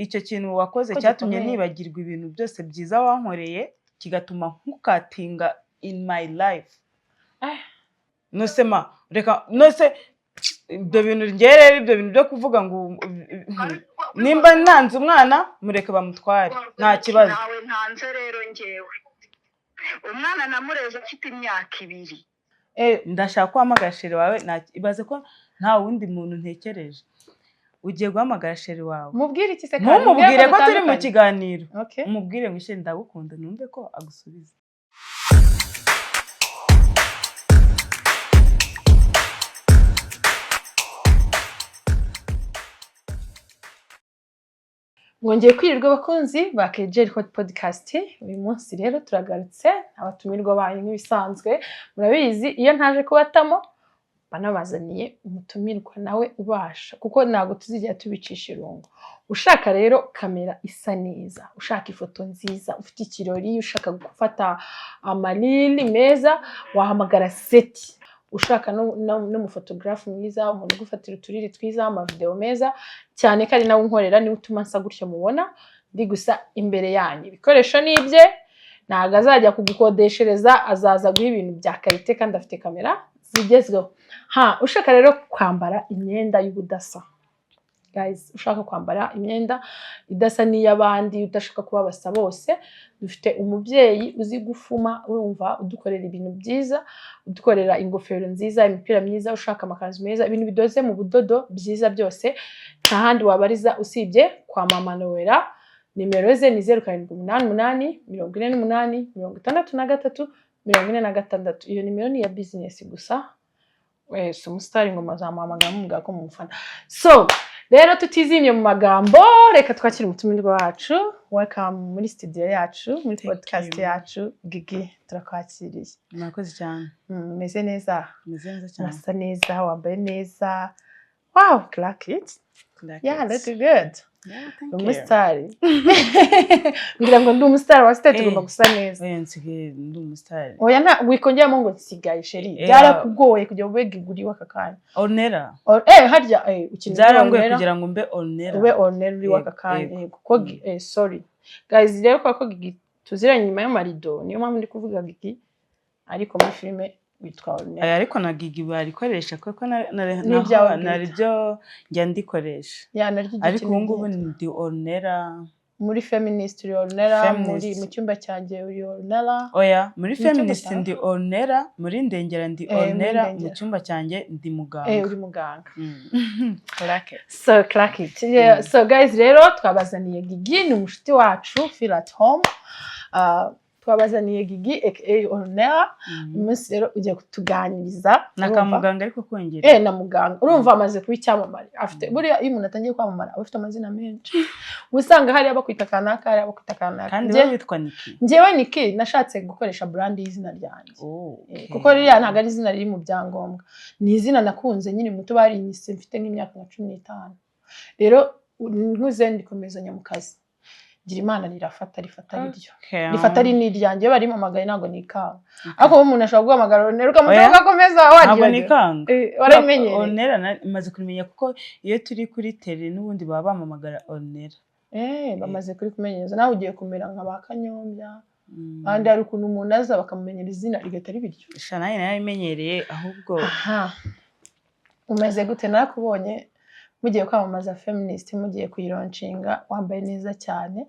Icyo kintu wakoze Ko cyatumye gikomeye. nibagirwa ibintu byose byiza wankoreye, kigatuma nkukatinga in my life. Eh. Nose ma reka, nose ibyo bintu njye rero, ibyo bintu byo kuvuga ngo nimba ntanze umwana mureke bamutware, nta kibazo. Ntawe ntanze rero. Njyewe umwana namureze afite imyaka 2. Ndashaka ko uhamagara chéri wawe. Ibaze ko nta wundi muntu ntekereje. Ugiye guhamagara chéri wawe. Mubwire iki se kandi? Ntumubwire ko turi mu dutandukanye. kiganiro. Okay. Umubwire ngo chéri ndagukunda, numve ko agusubiza. Mwongeye kwirirwa abakunzi ba KJ Hot Podcast. Uyu munsi rero turagarutse, abatumirwa banyu nk'ibisanzwe. Murabizi, iyo ntaje kubatamo banabazaniye umutumirwa nawe ubasha, kuko ntabwo tuzigera tubicisha irungu. Ushaka rero kamera isa neza, ushaka ifoto nziza, ufite ikirori, ushaka gufata amarili meza, wahamagara Seti. Ushaka n'umufotogarafu mwiza, umuntu ugufatira uturiri twiza, amavideo meza cyane, ko ari nawe unkorera, niwe utuma nsa gutya mubona ndi gusa imbere yanyu. Ibikoresho ni ibye, ntabwo azajya kugukodeshereza, azaza guha ibintu bya qualité kandi afite kamera zigezweho. Ha, ushaka rero kwambara imyenda y'ubudasa, guys, ushaka kwambara imyenda idasa n'iy'abandi, udashaka kuba basa bose, dufite umubyeyi uzi gufuma, urumva, udukorera ibintu byiza, udukorera ingofero nziza, imipira myiza, ushaka amakanzu meza, ibintu bidoze mu budodo byiza byose, nta handi wabariza usibye kwa Mama Noella. Nimero ze ni 0788 48 63 46. Iyo nimero ni iya business gusa. Wese umusitari ngo muzamuhamagara mumubwira ko mumufana. So rero tutizimye mu magambo, reka twakire umutumirwa wacu. Welcome muri studio yacu, muri Thank podcast you. yacu. Gigi, turakwakiriye. Murakoze cyane. Umeze neza? Meze neza cyane. Urasa neza, wambaye neza. Wow, crack it. Like Yeah, it. look good. Yeah, thank you. Umusitari, ngira ngo ndi umusitari wa sitari, tugomba gusa neza. Oya, nsigaye ndi umusitari. Oya, nta wikongeramo ngo nsigaye, chéri. Byarakugoye kugira ngo ube Giguri w'aka kanya? Ornella. Harya ukina Byarangoye Ornella? kugira ngo mbe Ornella. Ube Ornella uri w'aka Yego, kanya. yego. Yego, kuko sorry guys rero, kubera ko Gigi tuziranye inyuma y'amarido, niyo mpamvu ndi kuvuga Gigi, ariko muri filime witwa Ornella. Aya, ariko na Gigi barikoresha kuko N'ibyawe naho bwite. Naryo njya ndikoresha. Ya, naryo Ariko igitsina ubu ngubu ryitwa. ndi Ornella. Muri feminist uri Ornella, muri Feminist. mu cyumba cyanjye uri Ornella. Oya, muri Mu cyumba feminist cyawe? ndi Ornella, muri Ndengera ndi Muri Ornella, mu Ndengera. cyumba cyanjye ndi muganga. Uri muganga. Like it. So crack it. Yeah. So guys, rero twabazaniye Gigi, ni umushuti wacu, feel at home. Twabazaniye Gigi aka Ornella. Uyu munsi rero ugiye kutuganiriza, Na urumva? ka muganga ariko kongera. Na muganga, urumva amaze kuba icyamamare. Afite, buriya iyo umuntu atangiye kwamamara aba afite amazina menshi. Uba usanga hariya bakwita kanaka, hariya bakwita kanaka. Kandi wowe witwa Niki. Njyewe Niki, nashatse gukoresha brand y'izina ryanjye. Oh, okay. Kuko ririya ntabwo ari izina riri mu byangombwa, ni izina nakunze nyine muto, barinyise mfite nk'imyaka nka 15. Rero nkuze ndikomezanya mu kazi, gira Imana rirafata, rifata riryo, rifata ari n'iryanjye. Iyo barimpamagaye ntabwo nikanga, ariko ubu umuntu ashobora guhamagara Ornella ukamuta Oya. ugakomeza Ntabwo waryohewe. nikanga. Warabimenyereye. Ornella maze kubimenya, kuko iyo turi kuri tele n'ubundi baba bamamagara Ornella. Bamaze kuri kumenyereza, nawe ugiye kumera nka ba Kanyombya. Kandi hari ukuntu umuntu aza bakamumenyera izina rigahita riba iryo. Sha, nanjye narabimenyereye ahubwo. Aha, umeze gute? Narakubonye mugiye kwamamaza feminist, mugiye kuyilaunchinga, wambaye neza cyane.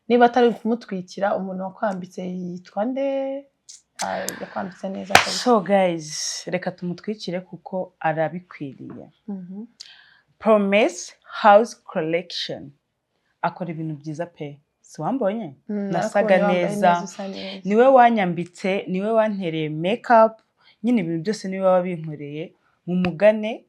Niba atari kumutwikira, umuntu wakwambitse yitwa nde? Ah, yakwambitse neza kabisa. So guys, reka tumutwikire kuko arabikwiriye. Promise House Collection akora ibintu byiza pe. Si wambonye? Nasaga Narakubonye wambaye neza. Usa neza. Niwe wanyambitse, niwe wantereye makeup nyine, ibintu byose niwe wabinkoreye. Mumugane,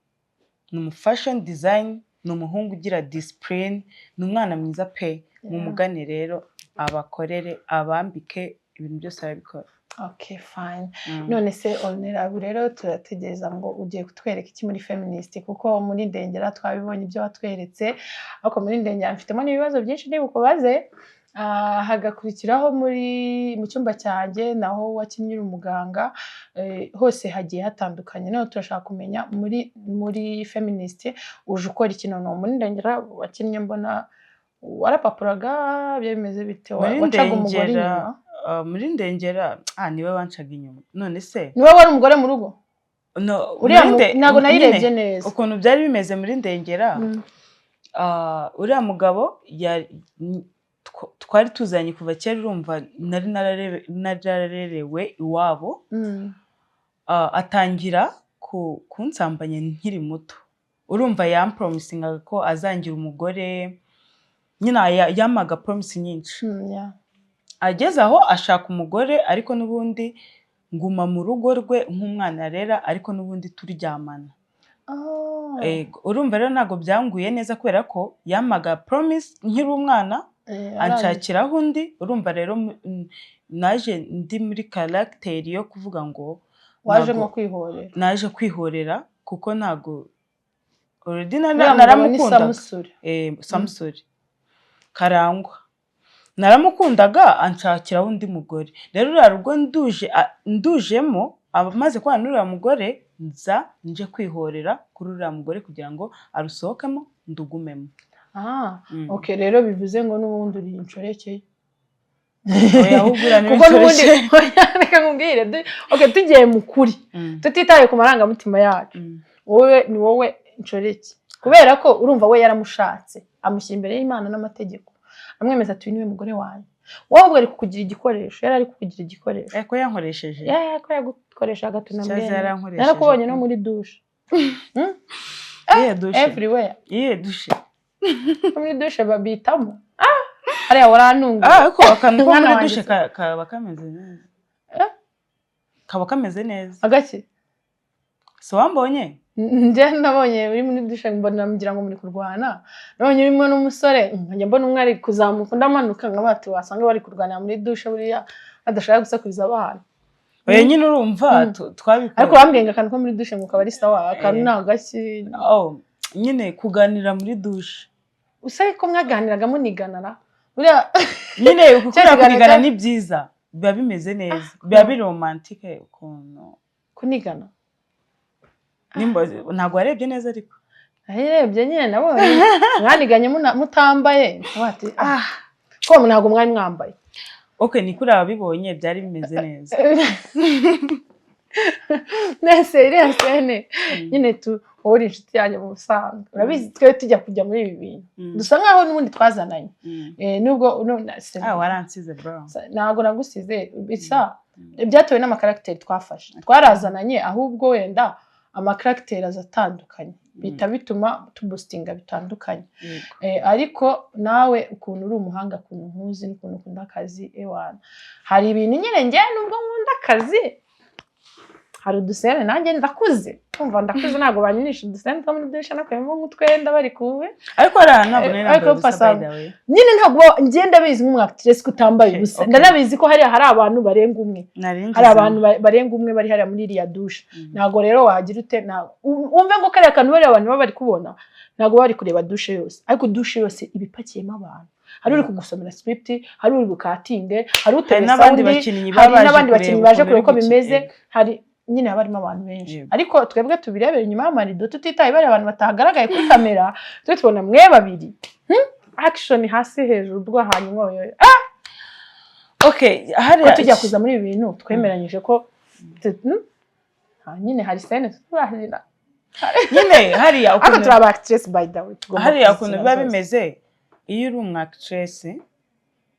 ni umu fashion design, ni umuhungu ugira discipline, ni umwana mwiza pe. Mumugane rero abakorere, abambike, ibintu byose arabikora. Okay, fine. None se Ornella, ubu rero turategereza ngo ugiye kutwereka iki muri feminist? Kuko muri Ndengera twabibonye ibyo watweretse, ariko muri Ndengera mfitemo n'ibibazo byinshi ntibukubaze. Hagakurikiraho muri mu cyumba cyanjye, naho wakinnye uri umuganga. Hose hagiye hatandukanye. Noneho turashaka kumenya muri feminist uje ukora iki? Noneho muri Ndengera wakinnye mbona Warapapuraga, byari bimeze bite? Muri Wacaga umugore Ndengera, inyuma? Muri Ndengera, niwe wancaga inyuma, none se? Niwe wari umugore mu rugo? No, Uriya muri ntabwo nayirebye nyine, neza. Ukuntu byari bimeze muri Ndengera, uriya mugabo twari tuzanye kuva kera, urumva nari nararerewe iwabo. Atangira kunsambanya nkiri muto. Urumva yampromisingaga ko azangira umugore nyine, yampaga promise nyinshi. Ageze aho ashaka umugore, ariko n'ubundi nguma mu rugo rwe nk'umwana arera, ariko n'ubundi turyamana. Ego, urumva rero ntabwo byanguye neza kubera ko yampaga promise nkiri umwana, anshakiraho undi. Urumva rero naje ndi muri caractère yo kuvuga ngo Waje ntabwo- nko kwihorera. Naje kwihorera kuko ntabwo already Uriya mugabo ni naramukundaga. Samusure. Samusure Karangwa, naramukundaga, anshakiraho undi mugore. Rero uriya rugo ndujemo, amaze kubana n'uriya mugore, nza nje kwihorera kuri uriya mugore kugira ngo arusohokemo ndugumemo. Okay, rero bivuze ngo n'ubundi uri inshoreke. Oya, ahubwo uriya niwe Kuko n'ubundi nshoreke. Oya, reka nkubwire, okay, tugiye mu kuri, tutitaye ku marangamutima yacu, wowe ni wowe inshoreke, kubera ko urumva we yaramushatse, amushyira imbere y'Imana n'amategeko, amwemeza ati: "Uyu niwe mugore wanjye." Wowe ubwo ari kukugira igikoresho, yari ari kukugira igikoresho. Ko yankoresheje. Yeah, ko yagukoresha agatuna. Cyaze Mbwene. yarankoresheje. Narakubonye no muri douche. Iyihe douche? Everywhere. Iyihe douche? No muri douche babitamo, hariya warantunguye. Ariko akantu ko Mwana muri wanjye douche se. Kaba kameze neza. Eh? Kaba kameze neza. Agaki? Si wambonye? Njye nabonye uri muri douche, mbona ngira ngo muri kurwana. Nabonye urimo n'umusore, nkajya mbona umwe ari kuzamuka undi amanuka, nka bati wasanga bari kurwanira muri douche, buriya badashaka gusakuriza abana. Oya nyine, urumva twabikora. Ariko bambwiye ngo akantu ko muri douche ngo kaba ari sawa, akantu ni agaki? Oh, nyine kuganira muri douche. Usabe ko mwaganiraga muniganara buriya. Nyine Cya kuriya kiganiro kunigana ni byiza, biba bimeze neza, biba biri romantique ukuntu. Kunigana? Ntabwo warebye neza ariko. Narebye nyine, nabonye mwaniganye mutambaye, bati ah, ko ntabwo mwari mwambaye. Okay, ni kuriya wabibonye, byari bimeze neza. Nese iriya scène nyine tu, wowe uri inshuti yanjye mu busanzwe, urabizi, twe tujya kujya muri ibi bintu dusa nkaho n'ubundi twazananye. Nubwo Ah, waransize bro. Ntabwo nagusize, bisa byatewe n'amacaractère twafashe, twarazananye, ahubwo wenda amacaractère aza atandukanye, bihita bituma tuboostinga bitandukanye. Ariko nawe ukuntu uri umuhanga, ukuntu nkuzi n'ukuntu ukunda akazi, ewana, hari ibintu nyine njye nubwo nkunda akazi, hari uduscène nanjye ndakuze, kumva ndakuze, ntabwo banyinisha uduscène two muri douche nakuyemo nk'utwenda bari kuwe. Ariko hari ahantu ntabwo nari Ariko nambaye ubusa, pasa- by the way. Nyine ntabwo ngenda bizi nk'umwactress ko utambaye ubusa. Ndanabizi ko hariya hari abantu barenga umwe. Nari Hari ngizemo. abantu barenga umwe bari hariya muri iriya douche. Ntabwo rero wagira ute, wumve ngo kariya kantu bariya abantu baba bari kubona, ntabwo bari kureba douche yose, ariko douche yose iba ipakiyemo abantu. Hari uri kugusomera script, hari uri bucuttinge, hari Hari uteresa n'abandi undi, bakinnyi hari baba baje n'abandi bakinnyi kureba baje ukuntu kureba uko uri gukina. bimeze. Hari nyine haba harimo abantu benshi. Ariko twebwe tubirebera inyuma y'amarido, tutitaye bariya abantu batagaragaye kuri kamera, twe tubona mwe babiri. Action hasi hejuru rwo hanyuma oyoyo. Okay, Ko hariya tujya kuza muri ibi bintu twemeranyije ko nyine hari scène tuzahira. Nyine hariya Ariko ukuntu turi aba actress, by the way, tugomba hariya ukuntu kuzikina biba zose. bimeze, iyo uri umu actress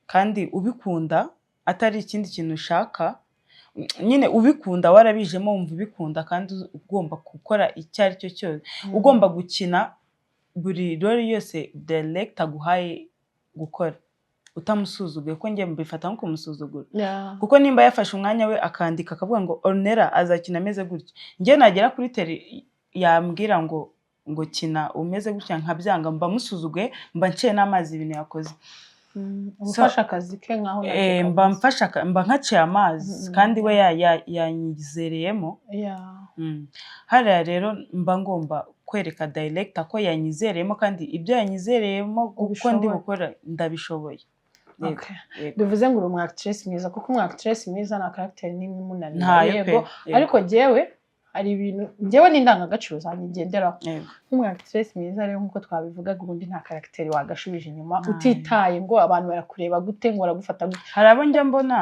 kandi ubikunda, atari ikindi kintu ushaka, nyine ubikunda, warabijemo, wumva ubikunda, kandi ugomba gukora icyo ari cyo cyose, ugomba gukina buri role yose director aguhaye gukora utamusuzuguye, kuko njye mbifata nko kumusuzugura. Kuko nimba yafashe umwanya we akandika akavuga ngo Ornella azakina ameze gutya, njye nagera kuri terrain yambwira ngo kina umeze gutya nkabyanga, mba musuzuguye, mba nciye n'amazi ibintu yakoze. Ubufasha akazi ke nkaho nacyo Mba kavuze. mfasha mba nkaciye amazi, kandi we yanyizereyemo. Hariya rero mba ngomba kwereka director ko yanyizereyemo, kandi ibyo yanyizereyemo kuko ndi Ubishoboye. gukora ndabishoboye. Yego, yego. Bivuze ngo uri umu actress mwiza, kuko umu actress mwiza nta caractère n'imwe imunanira. Ntayo pe. Yego. Yego. Ariko jyewe Hari ibintu njyewe n'indangagaciro zanjye ngenderaho. Nk'umu actress mwiza rero, nk'uko twabivugaga, ubundi nta caractère wagashubije inyuma, utitaye ngo abantu barakureba gute, ngo baragufata gute. Hari abo njya mbona,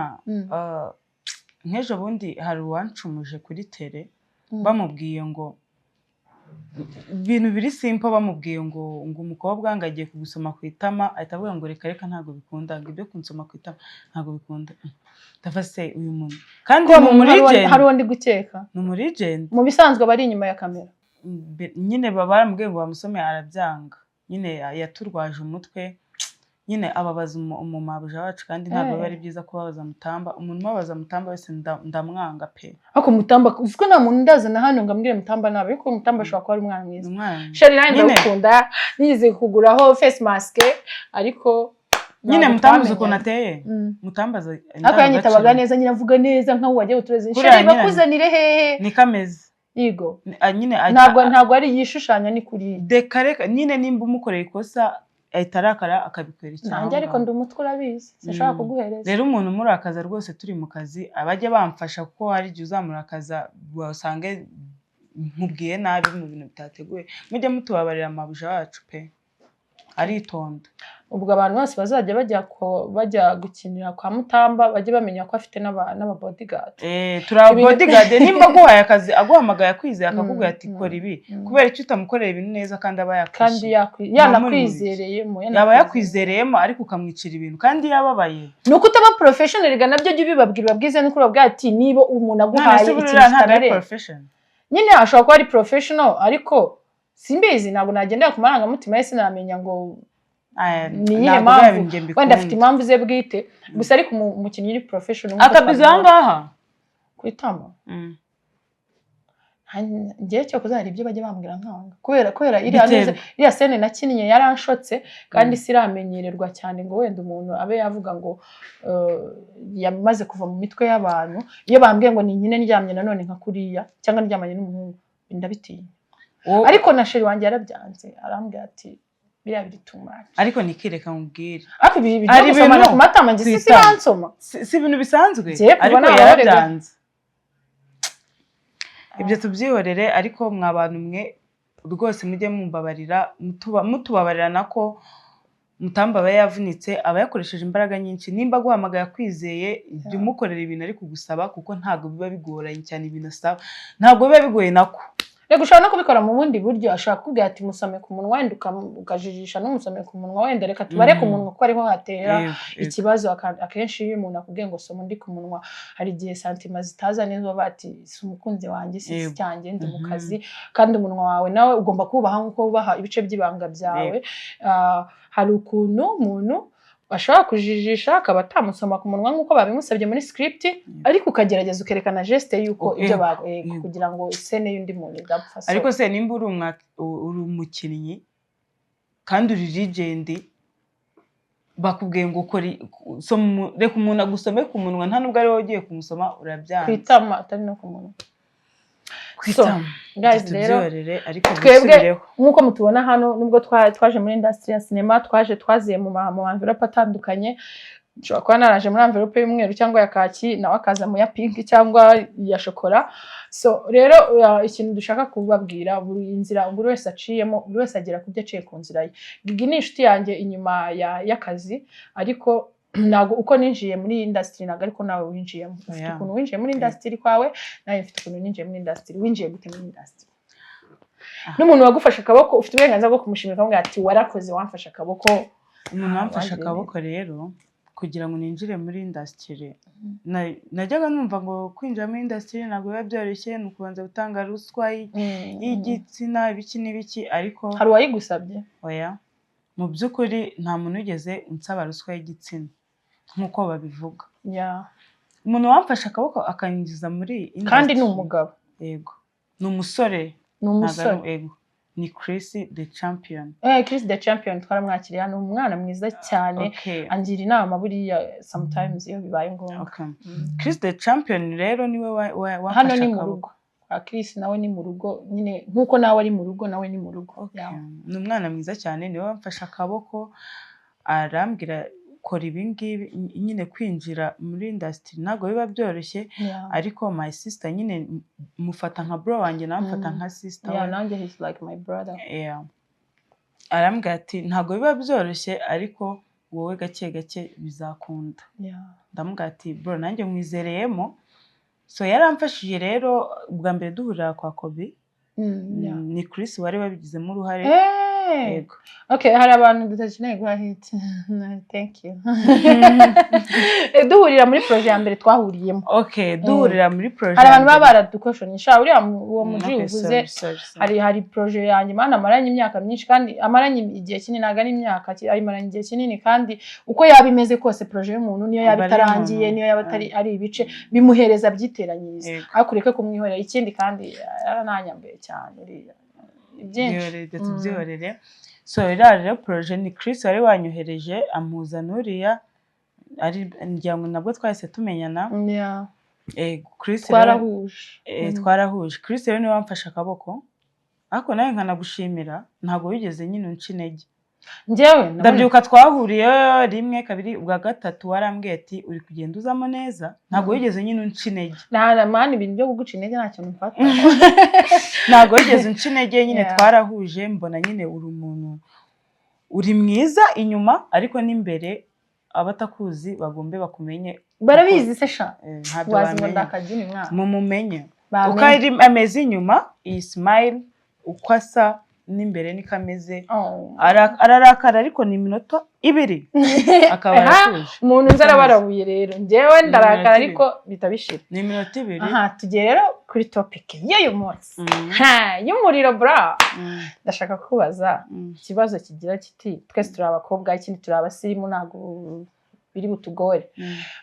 nk'ejo bundi hari uwancumuje kuri tele. Bamubwiye ngo ibintu biri simple, bamubwiye ngo umukobwa ngo agiye kugusoma ku itama, ahita avuga ngo reka reka, ntabwo bikunda, ngo ibyo kunsoma ku itama ntabwo bikunda. Ndavuga se uyu muntu kandi Ko ni umu legend. Hari uwo ndi gukeka. Ni umu legend. Mu bisanzwe aba ari inyuma ya kamera. Nyine baba baramubwiye ngo bamusome, arabyanga. Nyine yaturwaje umutwe, nyine ababaza umumabuja wacu, kandi ntabwo biba ari byiza kubabaza Mutamba. Umuntu ubabaza Mutamba wese ndamwanga pe. Ariko Mutamba, uzi ko nta muntu ndazana hano ngo ambwire Mutamba nabi, ariko Mutamba ashobora kuba ari umwana Ni mwiza. umwana. Chéri, nanjye Nyine- ndagukunda. Nigeze kuguraho face mask, ariko Nyine ntabwo Mutamba uzi ukuntu twamenyanye. ateye. Mutamba azi Ariko yanyitabaga indangagaciro. neza nyine, avuga neza nkaho wagiye utureze. Kuriya Chéri, nyine- bakuzanire hehe? Niko ameze. Yigo. Nyine Ntabwo ari yishushanya, ni kuri. Reka reka, nyine nimba umukoreye ikosa ahita arakara, akabikwereka. Nanjye ariko ndi umutwe, urabizi, sinshobora kuguhereza. Rero umuntu umurakaza rwose turi mu kazi, abajya bamfasha, kuko hari igihe uzamurakaza wasange nkubwiye nabi mu bintu bitateguye. Mujye mutubabarira, amabuja wacu pe, aritonda. Ubwo abantu bose bazajya bajya gukinira kwa Mutamba bajye bamenya ko afite n'aba bodyguard. Turi aba bodyguard. Nimba aguhaye akazi, aguhamagaye akwizeye, akakubwira ati "Kora ibi", kubera icyo utamukorera ibintu neza kandi aba kandi yakwishyuye? Yanakwizereyemo. Yaba yakwizereyemo, ariko ukamwicira ibintu kandi yababaye. Ni uko utaba professional ga, nabyo jya ubibabwira, ubabwize nuko ubabwira ati niba umuntu None aguhaye se ikintu buriya ntabwo ari kitarareba. profession? Nyine ashobora kuba ari professional, ariko simbizi, ntabwo nagendera ku marangamutima ye, sinamenya ngo Aya, ni iyihe ntabwo mpamvu. biriya bintu njye mbikunda. Wenda afite impamvu ze bwite gusa, ariko umukinnyi uri professional nk'uko Akabizo aha twabivuga. ngaha. Ku itama. Njyewe cyokoze hari ibyo bajya bambwira nkanga, kubera iriya Biterwa. Iriya scène nakinnye yaranshotse, kandi siramenyererwa cyane ngo wenda umuntu abe yavuga ngo yamaze kuva mu mitwe y'abantu. Iyo bambwiye ngo ni nkine ndyamye nanone nka kuriya cyangwa ndyamanye n'umuhungu, ndabitinya. Ariko na chéri wanjye yarabyanze, arambwira ati biriya biri too much. Ariko nikireka nkubwire. Ariko ibi byo Hari gusomana ibintu ku matama, njye si ku itama. bansoma. Si ibintu bisanzwe. Njyewe kuva Ariko nabarega. yarabyanze. Ibyo tubyihorere, ariko mwa bantu mwe rwose mujye mumbabarira, mutubabarira nako Mutamba aba yavunitse, aba yakoresheje imbaraga nyinshi. Nimba aguhamagaye akwizeye, jya umukorera ibintu ari kugusaba, kuko ntabwo biba bigoranye cyane. Ibintu asaba ntabwo biba bigoye nako. Reka, ushobora no kubikora mu bundi buryo. Ashobora kukubwira ati musome ku munwa, wenda ukajijisha n'umusome ku munwa, wenda reka tubare ku munwa kuko ariho hatera ikibazo. Akenshi iyo umuntu akubwiye ngo soma undi ku munwa, hari igihe sentiments zitaza neza, baba bati si umukunzi wanjye, si cyanjye, ndi mu kazi. Kandi umunwa wawe nawe ugomba kuwubaha nk'uko wubaha ibice by'ibanga byawe. Hari ukuntu umuntu ashobora kujijisha akaba atamusoma ku munwa nk'uko babimusabye muri script, ariko ukagerageza ukerekana geste y'uko ibyo kugira ngo scène y'undi muntu idapfa. So, Ariko se nimba uri umukinnyi kandi uri legend, bakubwiye ngo ukore reka umuntu agusome ku munwa, nta nubwo ari wowe ugiye kumusoma, ku urabyanze. Itama, atari no ku munwa. Ku itama. Guys, rero Tubyihorere, ariko twebwe bisubireho. nk'uko mutubona hano, nubwo twaje muri industry ya sinema, twaje twaziye mu envelope atandukanye. Nshobora kuba naraje muri envelope y'umweru cyangwa ya kaki, nawe akaza mu ya pink cyangwa iya shokora. So rero ikintu dushaka kubabwira, buri nzira buri wese aciyemo, buri wese agera ku byo aciye ku nzira ye. Gigi ni inshuti yanjye inyuma y'akazi, ariko ntabwo uko ninjiye muri industry ntabwo ariko nawe winjiyemo. Ufite ukuntu winjiye muri industry kwawe, nawe mfite ukuntu ninjiye muri industry. Winjiye gute muri industry? N'umuntu wagufashe akaboko ufite uburenganzira bwo kumushimira, ukamubwira ati warakoze wamfashe akaboko. Umuntu wamfashe Wangiriye akaboko rero kugira ngo ninjire muri industry, najyaga numva ngo kwinjira muri industry ntabwo biba byoroshye, ni ukubanza gutanga ruswa y'igitsina, ibiki n'ibiki, ariko Hari uwayigusabye? Oya, mu by'ukuri nta muntu wigeze unsaba ruswa y'igitsina nk'uko babivuga. Umuntu wamfashe akaboko akanyinjiza muri Kandi ni industry, umugabo. Yego, ni umusore. Ni Ntabwo umusore. Yego, ni Chris the Champion. Chris the Champion twaramwakiriye hano, umwana mwiza cyane. Angira inama buriya sometimes iyo bibaye ngombwa. Chris the Champion rero niwe Hano wamfashe ni mu akaboko. rugo kwa Chris, nawe ni mu rugo nyine, nk'uko nawe ari mu rugo, nawe ni mu rugo. Ni umwana mwiza cyane, niwe wamfashe akaboko arambwira Kora ibi ngibi nyine, kwinjira muri industry ntabwo biba byoroshye, ariko my sister nyine mufata nka bro wanjye, nawe amfata nka sister Yeah, we. Nanjye he's like my brother. Yeah. Arambwira ati: "Ntabwo biba byoroshye, ariko wowe gake gake bizakunda." Ndamubwira ati: "Bro, nanjye nkwizereyemo." So yaramfashije rero. Ubwa mbere duhurira kwa Kobi, ni Chris wari wabigizemo uruhare. Yego. Okay, hari abantu tudakeneye guha hit. Thank you. Duhurira muri projet ya mbere twahuriyemo. Okay, duhurira muri projet Hari ya abantu baba mbere. baradukoshonyesha uriya uwo muji Okay, uvuze. sorry, sorry, sorry. Hari projet yanjye mana amaranye imyaka myinshi, kandi amaranye igihe kinini, ntabwo ari imyaka, ayimaranye igihe kinini, kandi uko yaba imeze kose, projet y'umuntu niyo yaba Aba ari itarangiye, umuntu. niyo yaba atari ari ibice, bimuhereza byiteranyiriza. Ariko ureke kumwihorera. Ikindi kandi yarananyambuye cyane uriya ni byinshi. Byihorere, tubyihorere. So iriya rero projet ni Chris wari wanyohereje, ampuza n'uriya, ari ngira ngo nabwo twahise tumenyana. Chris rero- Twarahuje. Twarahuje. Chris rero niwe wamfashe akaboko, ariko nawe nkanagushimira, ntabwo wigeze nyine unca intege. Njyewe Ndabyuka, twahuriye rimwe, kabiri, ubwa gatatu warambwiye ati: "Uri kugenda uzamo neza." Ntabwo wigeze nyine unca intege. Nta man, ibintu byo kuguca intege nta kintu mfata. Ntabwo wigeze unca intege nyine. Twarahuje, mbona nyine uri umuntu uri mwiza inyuma, ariko n'imbere abatakuzi bagombe bakumenye. Barabizi se sha? Ntabyo Wazi ngo bamenya. ndakagini mwana. Mumumenye Bamenye. uko ari ameze inyuma, iyi smile, uko asa n'imbere niko ameze. Oh. Ararakara, ariko ni iminota 2 akaba Aha, aratuje. umuntu nzi arabarabuye rero, njyewe ndarakara, Iminota ibiri. ariko bihita bishira. Ni iminota 2. Aha tugiye rero kuri topic y'uyu munsi. Ha, y'umuriro bra. Ndashaka kubaza ikibazo kigira kiti: twese turi abakobwa, ikindi turi abasirimu, ntabwo biri butugore.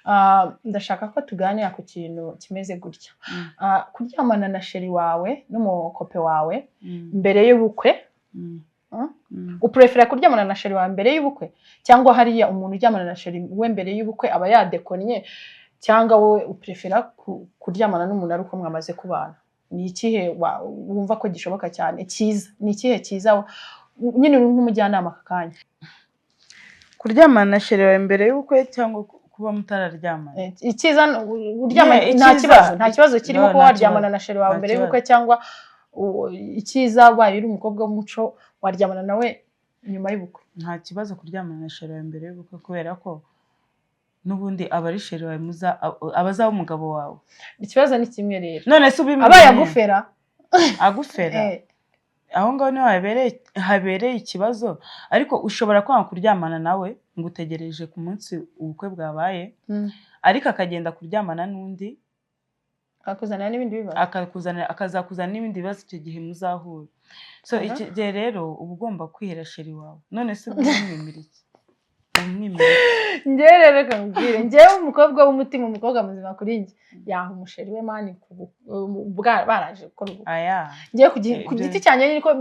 Ah, ndashaka ko tuganira ku kintu kimeze gutya. Ah, kuryamana na chéri wawe n'umukope wawe mbere y'ubukwe, Uprefera kuryamana na chéri wawe mbere y'ubukwe, cyangwa hariya umuntu uryamana na chéri we mbere y'ubukwe aba yadekonye, cyangwa wowe uprefera kuryamana n'umuntu ari uko mwamaze kubana? Ni ikihe wumva ko gishoboka cyane cyiza? Ni ikihe cyiza nyine, uri nk'umujyanama aka kanya? Kuryamana na chéri wawe mbere y'ubukwe cyangwa kuba mutararyamana? Icyiza uryama Yeah, nta kibazo, nta kibazo kirimo No, kuba nta waryamana kibazo. na chéri wawe Nta mbere kibazo. y'ubukwe, cyangwa icyiza ubaye uri umukobwa w'umuco waryamana nawe nyuma y'ubukwe. Nta kibazo kuryamana na chéri wawe mbere y'ubukwe, kubera ko n'ubundi aba ari chéri wawe, aba azaba umugabo wawe. Ikibazo ni kimwe rero. None se ubimenye? Abaye agufera? Agufera? Aho ngaho niho habereye ikibazo, ariko ushobora kwanga kuryamana nawe ngo utegereje ku munsi ubukwe bwabaye, ariko akagenda kuryamana n'undi. Akakuzanira n'ibindi bibazo. Akazakuzanira n'ibindi bibazo icyo gihe muzahura. So icyo gihe rero uba ugomba kwihera chéri wawe. None se uba umwimira iki? Uba umwimira iki? Njyewe rero reka nkubwire, njyewe umukobwa w'umutima, umukobwa muzima kuri njye, yaha umuchéri we man baraje gukora ubukwe. Aya. Njyewe ku giti cyanjye niko